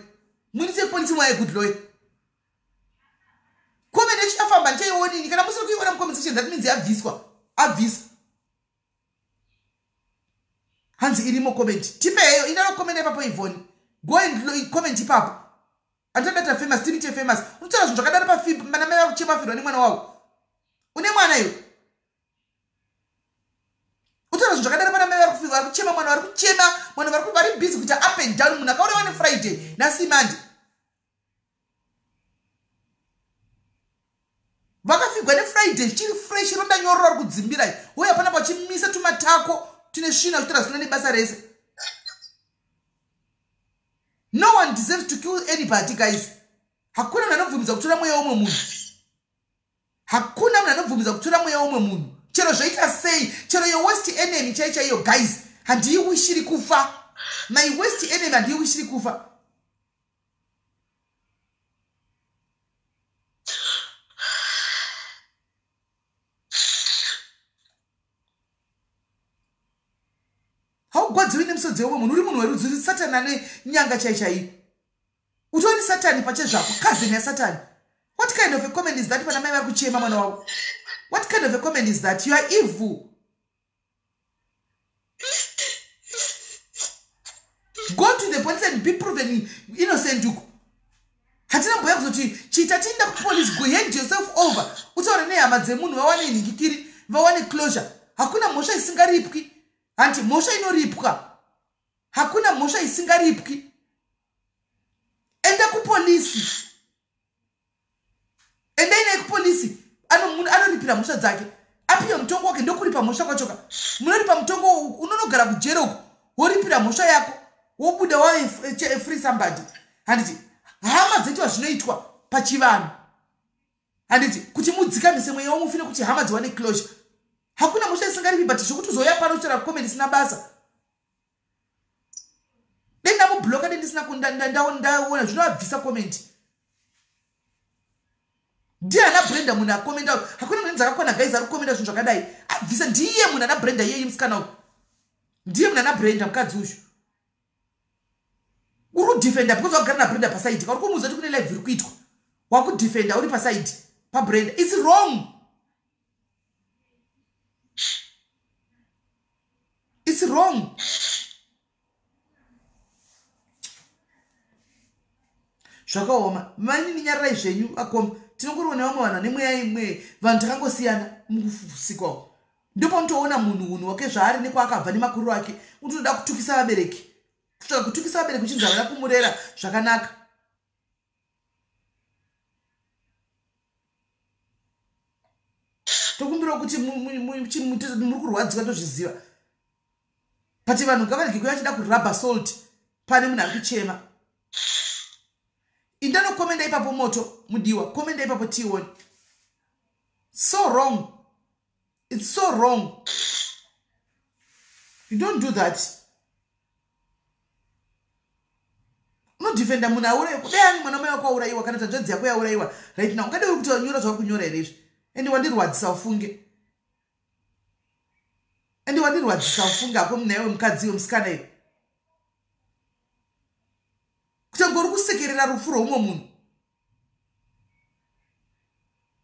Muindise kupolisi mwaye good lawyer. Comment ichafamba ndichaionini kana musiri kuiona mucomment section that means yabviswa. Abvisa. Hanzi irimo comment. Tipeyo indaro comment ipapo Yvonne. Go and comment ipapo. Andinoda famous, tiri famous. Unotaura zvinhu zvakadaro pafib mana mai vakuchema firwa nemwana wavo. Une mwana iwe. Unotaura zvinhu zvakadaro pana mai vari kuchema mwana vari kuchema mwana vari busy kuita up and down munhu akaurayiwa neFriday nhasi Monday. Vakafigwa neFriday zvichiri fresh ronda nyoro rari kudzimbirai. Uye hapana pachimisa tumatako tune svina uchitaura zvisina nebasa rese. No one deserves to kill anybody, guys. Hakuna munhu anobvumidza kutora mweya womwe munhu. Hakuna munhu anobvumidza kutora mweya womwe munhu. Chero zvaita sei, chero your worst enemy chai chaiyo, guys, handiiwishiri kufa. My worst enemy handiiwishiri kufa. Haugwadziwi nemisodzi yeumwe munhu, uri munhu werudzi, uri satani ane nyanga chai chaiyo. Utori satani pachezvako, cousin yasatani. What kind of a comment is that pana mai vari kuchema mwana wavo? What kind of a comment is that? You are evil. Go to the police and be proven innocent uko. Hatina mboya kuzoti chiita tienda kupolice, go hand yourself over. Utaure nehama dzemunhu vawane nhingikiri, vawane closure. Hakuna mhosva isingaripwi. Hanti mhosva inoripwa. Hakuna mhosva isingaripwi. Enda kupolisi. Endai naye kupolisi. Munhu anoripira mhosva dzake. Apiwe mutongo wake ndokuripa mhosva kwachoka. Munoripa mutongo unonogara kujere uko. Woripira mhosva yako. Wobuda wave free somebody. Handiti hama dzaitwa zvinoitwa pachivanhu. Handiti kuti mudzikamise mweya womufi nekuti hama dziwane closure. Hakuna mhosva isingaripi but zvekuti uzouya pano uchitaura comment isina basa. Dai ndamubloka dai ndisina ndaona zvinovabvisa comment. Ndiye ana Brenda munhu akomenda. Hakuna munhu dzakakwana guys ari kukomenda zvinhu zvakadai. Abvisa ndiye munhu ana Brenda iyeye musikana uyu. Ndiye munhu ana Brenda mukadzi uyu. Uri kudefenda because wakugara naBrenda pasaidi. Uri kumuudza kuti kune live iri kuitwa. Wakudefenda uri pasaidi paBrenda. It's wrong. It's wrong. Zvakaoma. Mainini nyararai zvenyu akoma. Tinongoriona vamwe vanhu vane mweya imwe. Vanhu takangosiyana mukusikwa uku. Ndopaunotoona munhu unhu wake zvaari nekwaakabva nemakuru ake. Unotoda kutukisa vabereki. Kutsvaga kutukisa vabereki uchinzi havana kumurera zvakanaka. Tokumbirawo kuti muri kurwadziwa tozviziva. But vanhu ngavarege kuya vachida kurubber salt pane munhu ari kuchema. Indanokomenda ipapo moto mudiwa, komenda ipapo tione. So wrong. It's so wrong. You don't do that. Unodefenda munhu auraiwa. Kudai ani mwana mai wako auraiwa kana hanzvadzi yako yauraiwa right now. Ungade uri kuti wanyora zvauri kunyora here izvi? Ende wandirwadzisa ufunge. Ende wandirwadzisa ufunge hako munhu iwe mukadzi iwe musikana iwe. Kutange uri kusekerera rufu rweumwe munhu.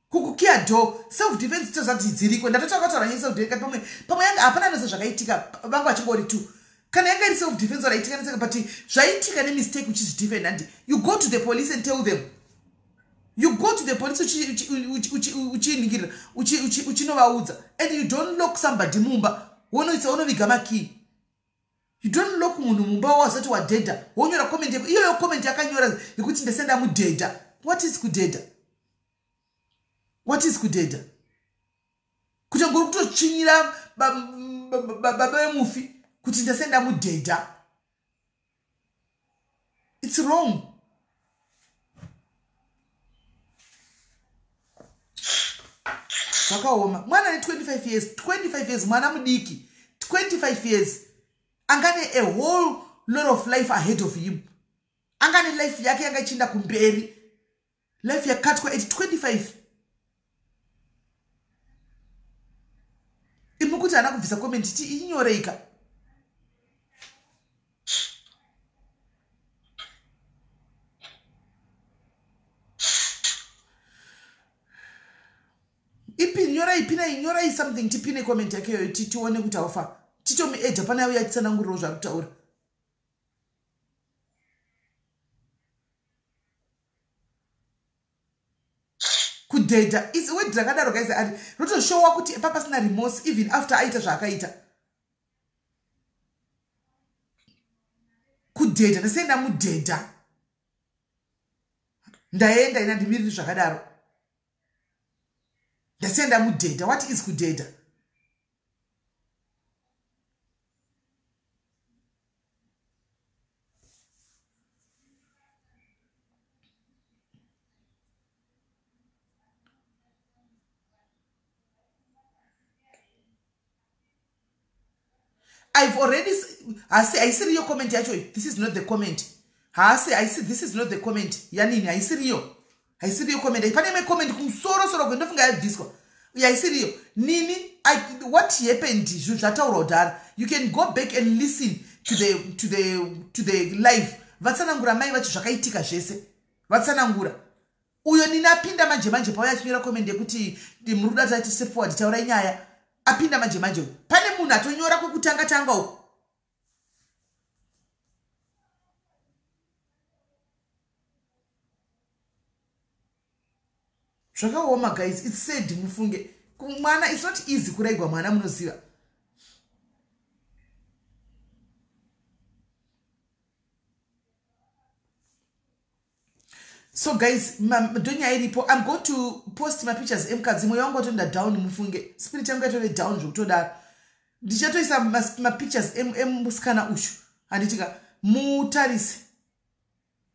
Kukukiya door, self defense tozati dziriko. Ndatotaura nyaya self defense pamwe pamwe yanga hapana nese zvakaitika vanga vachingori tu. Kana yanga iri self defense raitika nese but zvaitika ne mistake uchizvidefend and you go to the police and tell them. You go to the police uchiningirira uchinovaudza and you don't lock somebody mumba. Wonoisa wonoviga makey. You don't lock munhu mumba wazati wadhedha. Wonyora comment yako. Iyoyo comment yakanyora yekuti ndasenda mudhedha. What is kudhedha? What is kudhedha? Kuti ngori kutotsvinyira baba vemufi kuti ndasenda mudhedha. It's wrong. Zvakaoma. Mwana ane 25 years, 25 years mwana mudiki. 25 years. Anga ne a whole lot of life ahead of him. Anga ne life yake yanga ichienda kumberi. Life yakatwa at 25. Imi kuti haana kubvisa comment, ti inyoreika. Ipi nyorai, pinai, nyorai something, tipine comment yake iyoyo, tione kuti haufa. Titomuedha pane auya achitsanangurirawo zvaari kutaura. Kudhedha is word rakadaro guys, ari rotoshowa kuti papasina remorse even after aita zvaakaita. Kudhedha, ndasei ndamudhedha, ndaenda ina ndimiriri zvakadaro, ndasei ndamudhedha. What is kudhedha? I've already hasi haisiriyo comment yacho. This is not the comment. Hasi haisi, this is not the comment yanini. Haisiriyo, haisiriyo comment. Pane imwe comment kumusoro soro kwendofunga yabviswa, haisiriyo nini. What happened, zvinhu zvataurwa kudhara. You can go back and listen to the live. Vatsanangura mai vacho zvakaitika zvese, vatsanangura. Uyo nini apinda manje manje pauya achinyora comment yekuti muri kuda taiti step forward, taurai nyaya. Apinda manje manje. Pane munhu atonyora kwekutanga tanga uku. Zvakaoma guys, it's sad mufunge. Mwana, it's not easy kuraigwa mwana, munoziva. So guys, ndonyaya iripo. I'm going to post mapictures emukadzi. Mwoyo wangu watoenda down mufunge, spirit yangu yatove down zvekutodaro. Ndichatoisa mapictures emusikana uyu, handitika mutarise,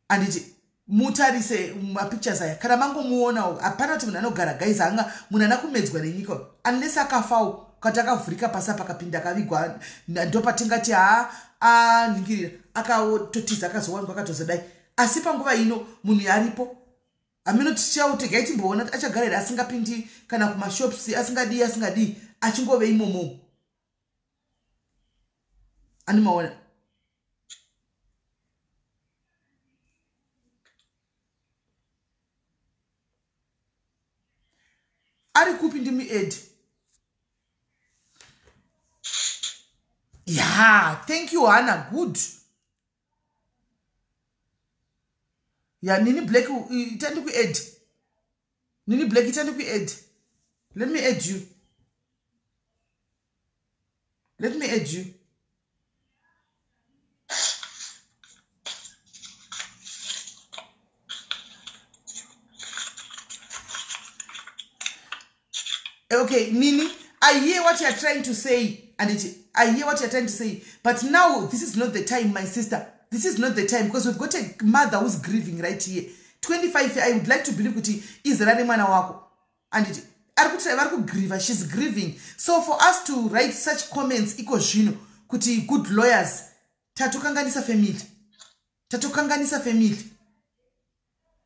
handiti mutarise mapictures aya. Kana mangomuonawo, hapana kuti munhu anogara guys, anga munhu ana kumedzwa nenyika unless akafawo, kati akavhurika pasi apa, akapinda akavigwa, ndopatingati haa aningirira, akatotiza, akazowanikwa akatozodai. Asi panguva ino munhu yaripo hamino. Tichautegai timboona achagara here asingapindi kana kumashops, asingadii, asingadii, achingove imomo. Animaona ari kupi? Ndimi ed ya. Thank you Hana, good ya. Nini Black, itandi kuadd. Nini Black, itandi kuadd. Let me add you, let me add you. Okay Nini, I hear what you're trying to say, and I hear what you're trying to say, but now this is not the time, my sister. This is not the time, because we've got a mother who's grieving right here. 25, I would like to believe kuti izera nemwana wako, anditi ari kuti vari kugrieva. She's grieving. So for us to write such comments iko zvino kuti good lawyers, tatokanganisa family, tatokanganisa family,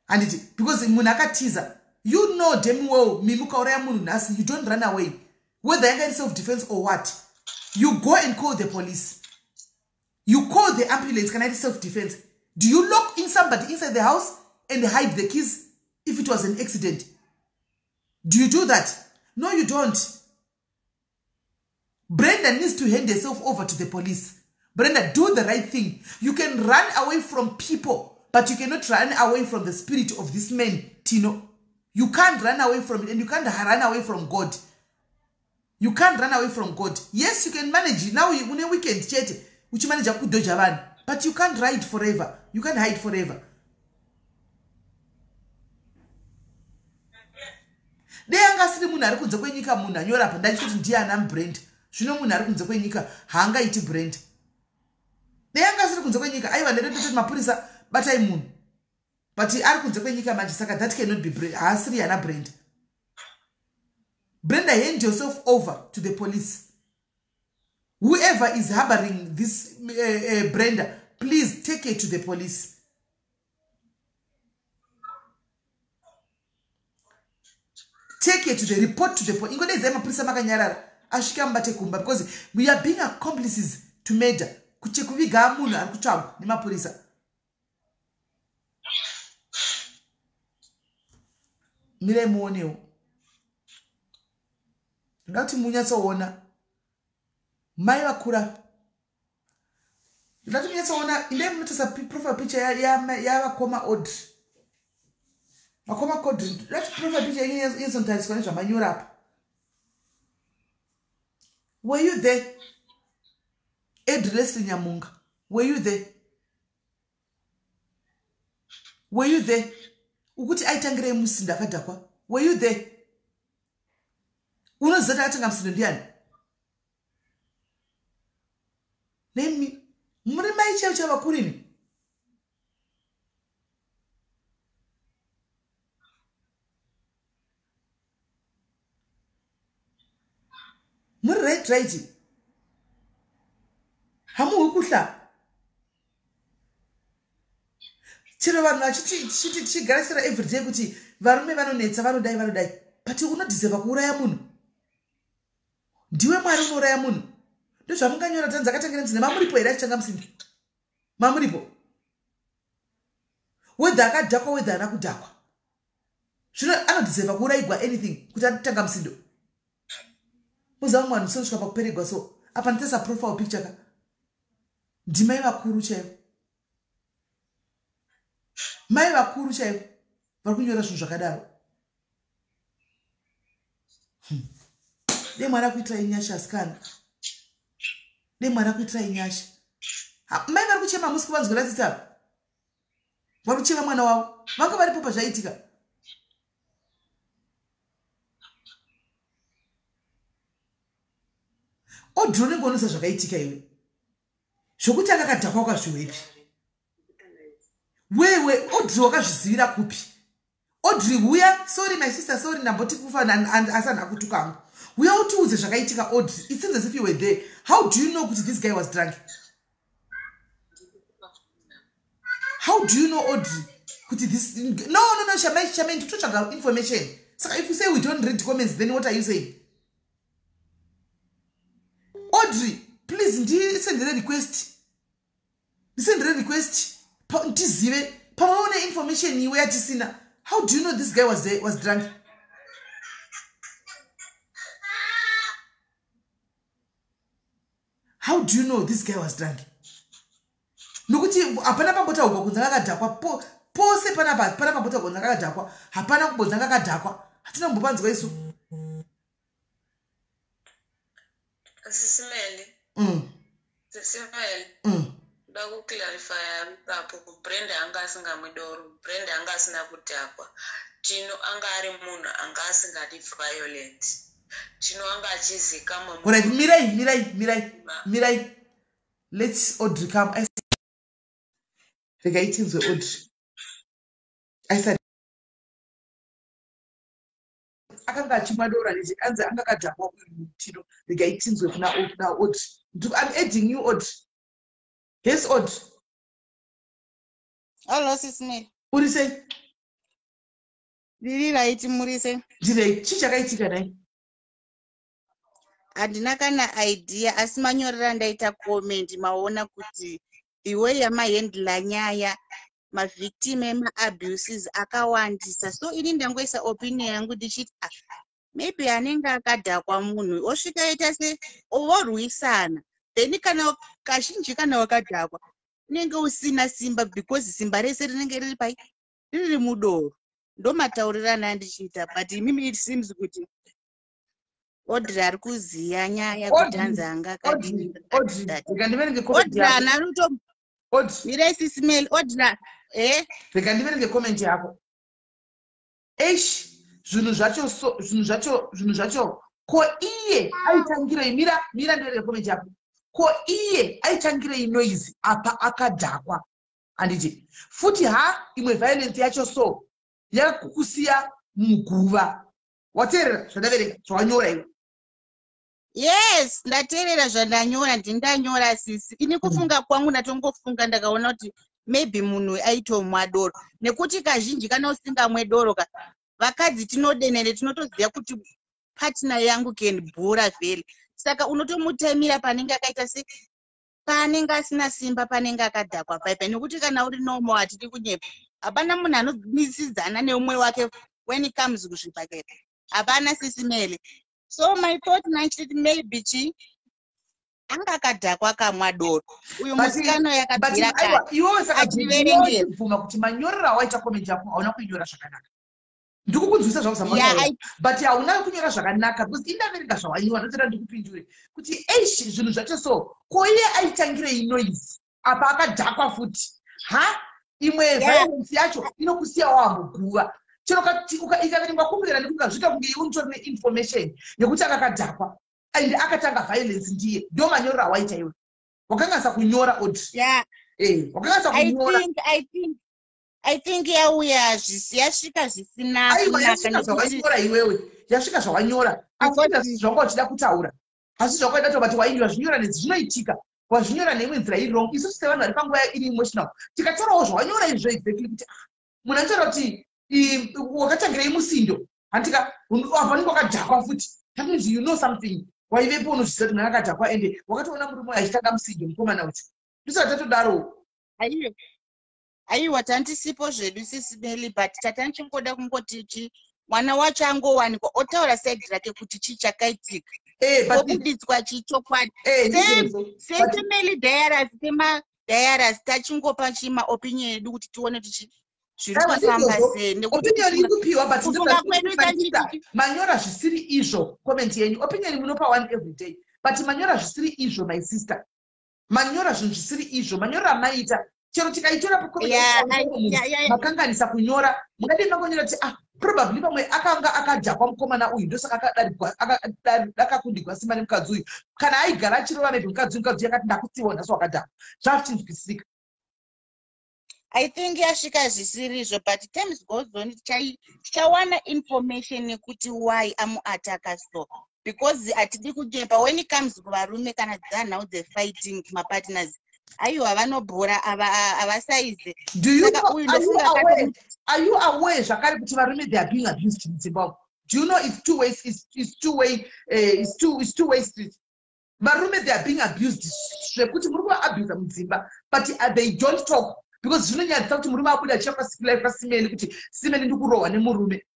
handiti? Because munhu akatiza, you know damn well, mimi ukauraya munhu nhasi, you don't run away, whether yanga iri self defense or what. You go and call the police, you call the ambulance. Kana iri self defense, do you lock in somebody inside the house and hide the keys if it was an accident? Do you do that? No, you don't. Brenda needs to hand herself over to the police. Brenda, do the right thing. You can run away from people, but you cannot run away from the spirit of this man Tino. You can't run away from it, and you can't run away from God. You can't run away from God. Yes, you can manage now, une weekend chete uchimanage kudodger vanhu, but you can't ride forever, you can't hide forever. Dei anga asiri munhu ari kunze kwenyika, munhu anyora apa, ndachitoti ndiye ana Brenda. Zvino munhu ari kunze kwenyika haangaiti Brenda. Dei anga asiri kunze kwenyika, aiwa, ndedototi mapurisa batai munhu, but ari kunze kwenyika manje, saka that cannot be. Haasiri yana Brenda. Brenda, hand yourself over to the police. Whoever is harboring this Brenda, please take her to the police. Take her to the report to the police. Ingodaidzai mapurisa makanyarara asvike amubate kumba, because we are being accomplices to murder. Kuchekuviga munhu ari kutsvagwa nemapurisa. Mirai muonewo. Ndoda kuti munyatsoona mai vakura. Ndoda kuti munyatsoona, indai munotarisa profile picture yavakoma Audrey. Vakoma Audrey, ndoda kuti profile picture yenyu inyatsonotariswa nezvamanyora apa. Were you there? Audrey Leslie Nyamunga, were you there? Were you there? Ukuti aitangirei musindo akadhakwa. Were you there? Unoziva kuti akatanga musindo ndiani? Nemi muri mai chaivo chaivo vakuru imi. Muri right right. Hamuhwi kuhla. Chero vanhu vachiti tichigara chera everyday kuti varume vanonetsa, vanodai vanodai, but unodeserva kuuraya munhu. Ndiwe Mwari unouraya munhu. Ndozvamunganyora tanzi akatangira musindo. Mamuripo here achitanga musindo? Mamuripo. Whether akadhakwa, whether haana kudhakwa, zvino anodeserva kuurayigwa anything kuti atanga musindo. Muziva vamwe vanhu sonosvika pakuperegwa so. Apa nditesa profile picture ka. Ndimai vakuru chaivo. Mai vakuru chaivo vari kunyora zvinhu zvakadaro. Dei Mwari akuitirai nyasha asikana. Dei Mwari akuitirai nyasha. Mai vari kuchema, musi kuvanzwira tsitsi ava. Vari kuchema mwana wavo. Vanga varipo pazvaiitika. Audrey unenge unoziva zvakaitika iwe. Zvokuti akakadhakwa wakazviwepi? Wewe Audrey wakazvizivira kupi? Audrey huya, sorry my sister, sorry ndamboti kufa asi handina kutuka hangu. Huya utiudze zvakaitika Audrey. It seems as if you were there. How do you know kuti this guy was drunk? How do you know Audrey kuti this no no no Shamai Shamai ndikutotsvaga information. Saka if you say we don't read comments, then what are you saying? Audrey, please ndisendere request. Ndisendere request tizive pamwe une information iwe yatisina. How do you know this guy was there, was drunk? How do you know this guy was drunk? Nokuti hapana pambotaurwa kunzi akadhakwa. Pose panapa hapana pambotaurwa kunzi akadhakwa. Hapana kumbonzi akadhakwa. Hatina kumbopanzwa isu. Sisimeli. Sisimeli. Ndoda kuclarifya ipapo. Brenda anga asingamwi doro. Brenda anga asina kudhakwa. Tino anga ari munhu anga asingadi violent. Tino anga achizikamwa. Alright, mirai, mirai, mirai, mirai. Let's Audrey come. Regai tinzwe Audrey. Aisa akanga achimwa doro handiti, anzi anga akadhakwa uyu Tino. Regai tinzwe kuna Audrey. I'm adding you Audrey. Yes Audrey. Hello Sis Mel. Uri sei? Ndiri right, muri sei? Ndirei, chii chakaitika nhai? Handina kana idea, asi manyorero andaita comment maona kuti iwe yamahandla nyaya mavictim emaabuses akawandisa. So ini ndangoisa opinion yangu ndichiti ah, maybe anenge akadhakwa munhu osvika aita se vorwisana, then kana kazhinji kana wakadhakwa unenge usina simba because simba rese rinenge riri pai, riri mudoro. Ndomataurirana andichiita, but imimi it seems kuti Audrey ari kuziya nyaya kuti anzi anga akadini. Rega ndiverenge comment Audrey yako. ana ruto. Audrey. Mirai Sis Mel. Audrey Rega ndiverenge comment yako. Eish, zvinhu zvacho so, zvinhu zvacho, zvinhu zvacho. Ko iye aitangirei? Mira, mira ndiverenge comment yako. Ko iye aitangirei noise apa akadhakwa? Handiti futi ha imwe violence yacho so yakakusiya muguva. Wateerera zvandaverenga zvawanyora iwe? Yes, ndateerera zvandanyora, ndindanyora sisi. Ini kufunga kwangu ndatongofunga, ndakaona kuti maybe munhu aitomwa doro, nekuti kazhinji kana usingamwe doro ka, vakadzi tinodenere, tinotoziva kuti partner yangu can bhura vheli, saka unotomutemira panenge akaita se paanenge asina simba, panenge akadhakwa paipa. Nekuti kana uri normal, hatidi kunyepa, hapana munhu anomisidzana neumwe wake when it comes kuzvibhakera, hapana, sisi Mele. So my thought nachiti maybe chi anga akadhakwa, akamwa doro uyu musikana yakabvira kare. Iwewe saka Achiverengera. Bvuma kuti manyorero awaita comment yako, hauna kuinyora zvakanaka. Ndikukunzwisa zvakuzama, but hauna kunyora zvakanaka, because indaverenga zvawanyora, ndotoda ndikupindure kuti eish, zvinhu zvacho so, ko iye aitangirei noise apa akadhakwa futi? Ha, imwe violence yacho inokusiya wamboguva chero ikaverengwa kumbera nekuti zviita kunge iwe unotori neinformation yekuti akakadhakwa and akatanga violence ndiye. Ndo manyorero awaita iwe, wakanganisa kunyora odi. Wakanganisa kunyora. I think yauya yasvika zvisina Aiwa, kunaka yasvika nekuti zvawanyora iwewe, yasvika zvawanyora, asi zvanga uchida kutaura, asi zvakaida kuti but wainyora zvinyora nedzi zvinoitika, wazvinyora neimwe nzira iri wrong. Isusu sevanhu vari panguva iri emotional, tikataurawo zvawanyora izvo exactly kuti ah, munhu anotaura kuti wakatangirei musindo, handika apa unenge wakadhakwa futi. That means you know something, waivepo, unozviziva kuti munhu akadhakwa, ende wakatoona murume uyu achitanga musindo, mukomana ucho, ndisati tatodaro. Aiwa, tandisipo zvedu, sisi Meli, but tatanichingoda kungoti chi mwana wacho angowanikwa otaura side rake kuti chii chakaitika, obuditswa chichokwadi. Ndizvozvo. SeFamily Diaries, semaDiaries, tachingopa chimaopinion edu kuti tione kuti zviri Aiwa, kufamba ndizvozvo. sei, nekuti Opinion iri kupiwa, but kufunga kwedu tachiti manyora zvisiri izvo. Comment yenyu, opinion munopa one every day, but manyora zvisiri izvo, my sister, manyora zvinhu zvisiri izvo. Manyora amaita, chero tikaitora pacomment, makanganisa kunyora. Mungadii mangonyora kuti ah, probably pamwe akanga akadhakwa mukomana uyu, ndosaka akakundigwa simba nemukadzi uyu. Kana aigara achirova maybe mukadzi uyu, mukadzi uyu akati ndakutsiwa nhasi wakadhakwa, zvazvichinzwisisika. I think yasvika zvisiri izvo, but times goes on tichawana information yekuti why amuataka so, because hatidi kunyepa, when it comes kuvarume, kana dzanhau dzefighting kumapartners, aiwa, vanobhora, havasaize. Do you Saka know, uyu are you ndofunga aware, are you aware zvakare kuti varume, they are being abused in Zimbabwe? Do you know it's two ways, it's two way, it's two way street? Varume, they are being abused zvekuti muri kuvaabhusa mudzimba, but they don't talk because zvinonyadzisa kuti murume abuda achiya kwalife kwasimeli kuti simeli ndikurohwa nemurume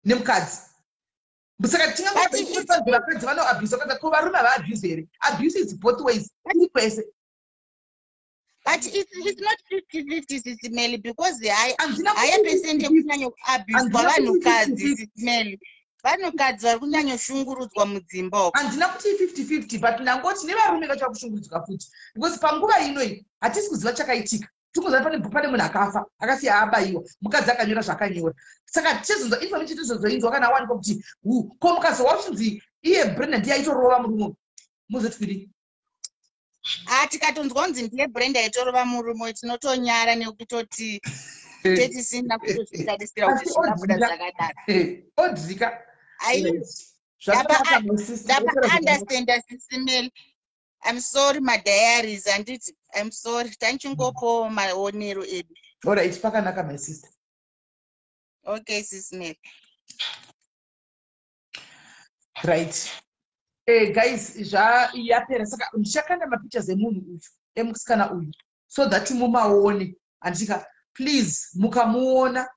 nemukadzi. Saka But tinganzi vakadzi vanoabhusa kadza, ko varume havaabhuse here? Abuse is both ways, iri kwese. But it's not 50-50, sisi Meli, because Handina haya kuti percent yekunyanya kuabhuswa Handina kuti vanhukadzi. 50-50. Sisi Meli, vanhukadzi vari kunyanyoshungurudzwa mudzimba uko. Handina kuti 50-50, but ndangoti nevarume vacho vakushungurudzwa futi, because panguva inoi hatisi kuziva chakaitika. Tikuziva pane munhu akafa, akasiya abayiwa, mukadzi akanyora zvaakanyora. Saka tichizonzwa information, tizozoinzwa kana awanikwa kuti ko mukadzi wachinzi iye Brenda ndiye aitorova murume, muzoti kudii? Ah, tikatonzwa kunzi ndiye Brenda aitorova murume, tinotonyara nekutoti tetisina kutozvitarisira kuti Asi zvingabuda odzika. zvakadaro. Odzika. Ai, Zvakanaka, my sister. ndapa Zvakanaka. understanda, sisi Meli. I'm sorry, madiaries, handiti? I'm sorry, tanchingopowo maonero edu. Alright, pakanaka, my sister. Okay, sisi Meli. Right, guys, zva yapera. Saka ndichakanda mapictures emunhu uyu, emusikana uyu, so that mumaone, handika? Please, mukamuona,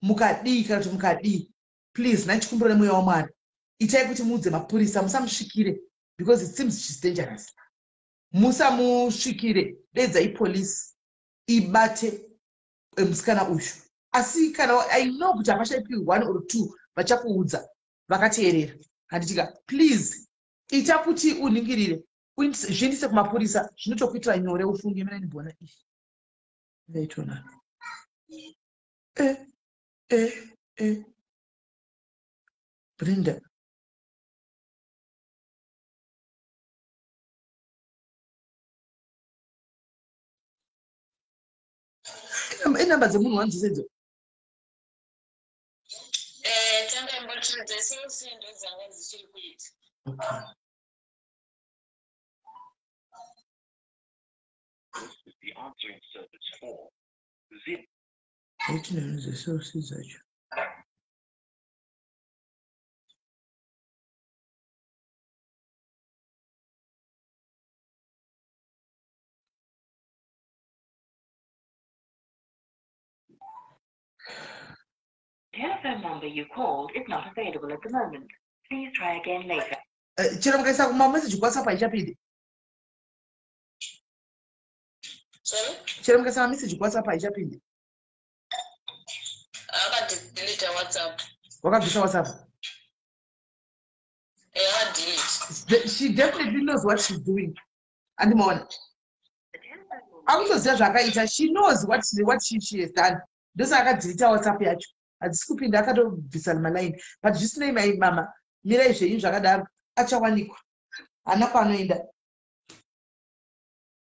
mukadii kana kuti mukadii, please, nachikumbiro nemweya waMwari, itai kuti muudze mapurisa. Musamusvikire because it seems she's dangerous. Musamusvikire, dedzai polisi ibate musikana uyu. Asi kana I know kuti hapashaipi one or two vachakuudza vakateerera, handitika? Please, ita kuti unhingirire, zviendese kumapurisa, zvinotokuitira nyore, ufunge. Mina ndibona iyi ndaitonana Brenda. Inamba dzemunhu wanzise idzo. Tanga imbotiri dzeCC ndo dzanga dzichiri kuita. Okay. This is the answering service for zero. Aitinanozeseusi dzacho. Telephone number you called is not available at the moment. Please try again later. Chero mukaisa kumameseji kuWhatsApp haichapindi. Sorry? Chero mukaisa mameseji kuWhatsApp haichapindi. Akadelete WhatsApp. Wakabvisa WhatsApp? Akadelete. She definitely knows what she's doing, andimaona? Akutoziva zvaakaita. She knows what she has done. Ndosaka akadelete WhatsApp yacho, hadzisi kupinda, akatobvisa malaini. But zvisinei, mai mama, mirai zvenyu zvakadaro, achawanikwa, hana kwaanoenda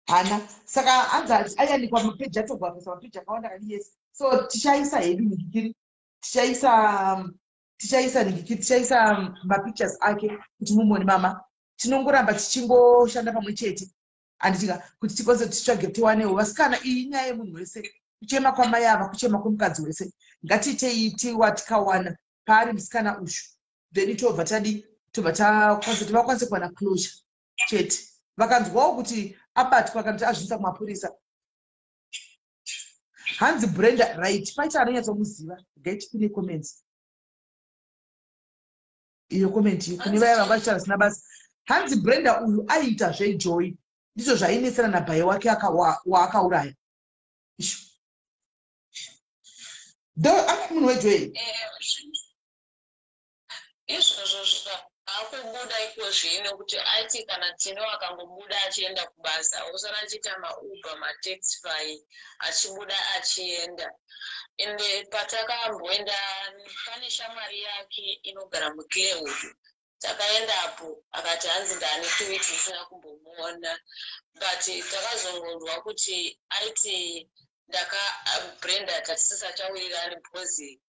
hana. Saka hanzi ayanikwa mapeji, atobva kuisa mapeji akawanda kadi. Yes, so tichaisa hedu nhingikiri, tichaisa nhingikiri, tichaisa mapictures ake kuti mumoni. Mama, tinongoramba tichingoshanda pamwe chete, handitika, kuti tikwanise titsvage, tiwanewo vasikana. Iyi inyaya yemunhu wese. Kuchema kwamai ava kuchema kwemukadzi wese. Ngatiitei tiwa tikawana paari musikana uyu, then tobva tadi, tobva takwanisa kuti vakwanise kuwana closure chete. Vakanzwawo kuti abatwa kana kuti azviisa kumapurisa. Hanzi Brenda, right, paita anonyatsomuziva. Gaitipine comments iyo, comment iyo kune vaya vanga vachitaura zvisina basa. Hanzi Brenda uyu aiita zvejoy, ndizvo zvainetsana nabhaye wake waakauraya. Ishu do anga munhu wejoy. Izvozvo zvaakubuda iko zvino kuti aiti kana Tino akangobuda achienda kubasa, osara achiita maUber, maTaxify, achibuda achienda. Ende patakamboenda, pane shamwari yake inogara muClairwood, takaendapo, akati hanzi ndaane 2 weeks isina kumbomuona. But takazongonzwa kuti aiti ndaka Brenda tatisisachawirirani because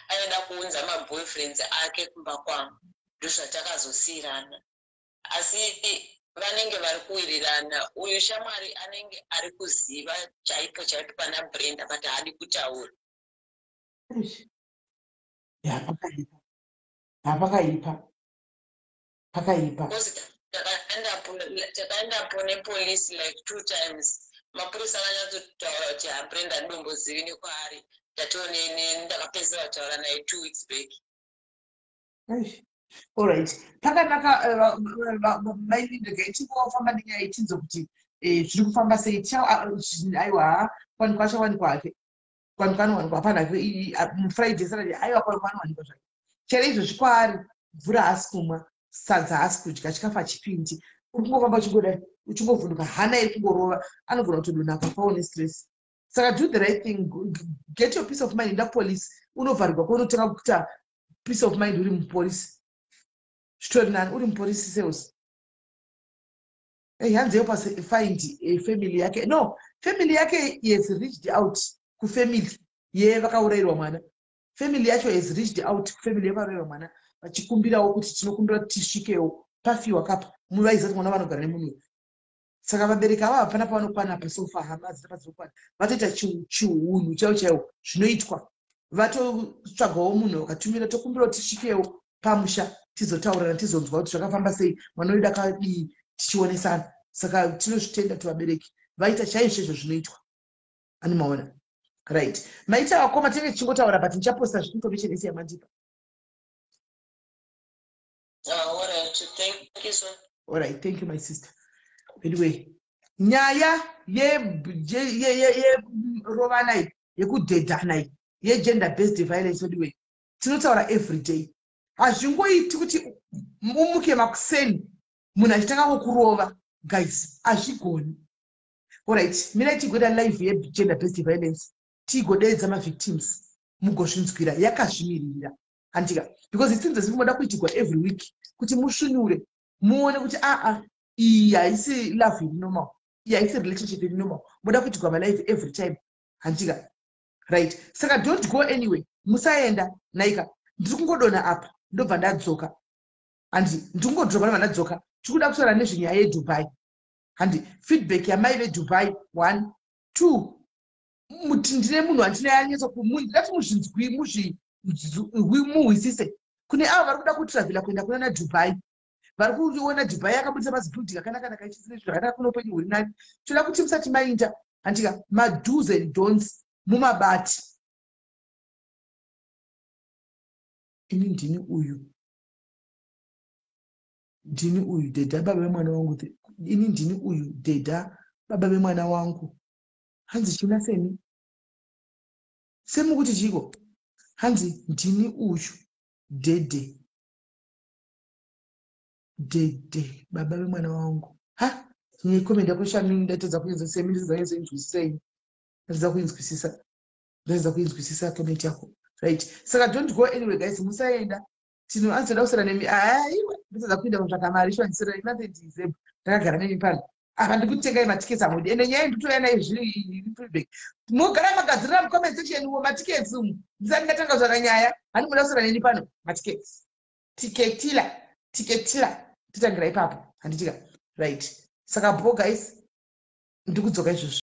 aida kuunza maboyfriends ake kumba kwangu, ndozvatakazosiyirana. Asi vanenge vari kuwirirana. Uyu shamwari anenge ari kuziva chaipo chaipo pana Brenda, but haadi kutaura. Ya, pakaipa, ha, pakaipa, pakaipa. Because takaendapo nepolisi like two times. Mapurisa akanyatsotaura kuti haBrenda handombozivi nekwaari, ndatonene ndakapedzisira kutaura naye 2 weeks back. Eish. Alright, pakanaka. Maini, tingofamba nenyaya itinzo kuti zviri kufamba sei. Aiwa, kwanikwa, achawanikwa hake, kwanikwa anowanikwa, hapana hake. Friday, Saturday, aiwa, kwanikwa anowanikwa zvake. Chero izvozvi kwaari, mvura haasi kumwa, sadza haasi kudya, chikafu hachipindi, uri kungofamba uchingodai, uchingovhunduka, hana iri kungorova, anogona kutodonha akafawo nestress. Saka do the right thing, get your peace of mind. Enda kupolisi, unovharirwa kwaunotanga kuita peace of mind uri mupolisi, zvitori nani uri mupolisi cells. Hey, hanzi help us find a family yake. No, family yake has reached out kufamily yevakaurayirwa mwana. Family yacho has reached out kufamily yevakaurayirwa mwana, vachikumbirawo kuti tinokumbira kuti tisvikewo pafiwa kapa, muvaiziva kuti mwana vanogara nemunhu. Saka vabereki ava hapana pavanokwana pasofa, hama dzina padzinokwana, vatoita chihunhu chaiwo chaiwo zvinoitwa, vatotsvagawo munhu vakatumira, tokumbira kuti tisvikewo pamusha, tizotaurana, tizonzwa kuti zvakafamba sei, mwana wedu akadii, tichionesana. Saka tinozvitenda kuti vabereki vaita chaizvo izvo zvinoitwa, ani maona? Right, maita vakoma, tinenge tichingotaura, but ndichaposta information yese yamandipa. Ah, all right, thank you so Alright, thank you, my sister. Anyway, nyaya yerovana iyi, yekudhedhana iyi, yegender based violence, anyway, tinotaura every day. Hazvingoiti kuti umuke makuseni munhu achitanga kukurova, guys, hazvigoni. Alright, mirai tigoita live yegender based violence, tigodeedza mavictims, mugozvinzwira yakazvimirira, handika? Because it seems as if moda kuitigwa every week kuti musvinure, muone kuti aa, iyi haisi love iri normal, iyi haisi relationship iri normal. Moda kuitigwa malive every time, handika? Right, saka don't go anyway, musaenda naika. Ndiri kungodonha apa, ndobva ndadzoka, handi? Ndiri kungodropa, ndobva ndadzoka. Tiri kuda kutaura nezvenyaya yeDubai. Handi feedback yamai veDubai, one, two, muti ndine munhu wandinaye anyatsa ndati muzvinzwi, muzvimuhwisise. Kune avo vari kuda kutravhela kuenda kuna naDubai, vari kuona Dubai yakabudisa mazibuilding akanaka naka, ichizine zvakanaka, kuno upenyu huri nani. Toda kuti musati mainda, handika, mados and don'ts mumabati. Ini ndini uyu, ndini uyu dhedha baba vemwana wangu. Ini ndini uyu dhedha baba vemwana wangu. Hanzi china semi semukuti chiko. Hanzi ndini uyu dhedhe, dhedhe baba vemwana wangu. Ha, necomment yako shami, ndatadza kuenza semi, ndizanyatsoinzwisisai, ndatadza kuinzwisisa, ndatadza kuinzwisisa comment yako. Right, saka don't go anyway, guys, musaenda. Tinoanzoda kusara nemi. Aiwa, ndotadza kuenda kutsvaka mari shwandisira imathendizeb. Ndakagara nemi pano apa, ndikutengai matiketi amudi. Ende nyaya nditouya nayo zviri feedback. Mogara magadzirira mucomment section umo matiketi umu. Ndisati ndatanga kutsvaka nyaya, handi muda kusara neni pano. Matiketi, tiketila, tiketila, totangira ipapo, handitika? Right, saka bo guys, ndikudzoka izvozvo.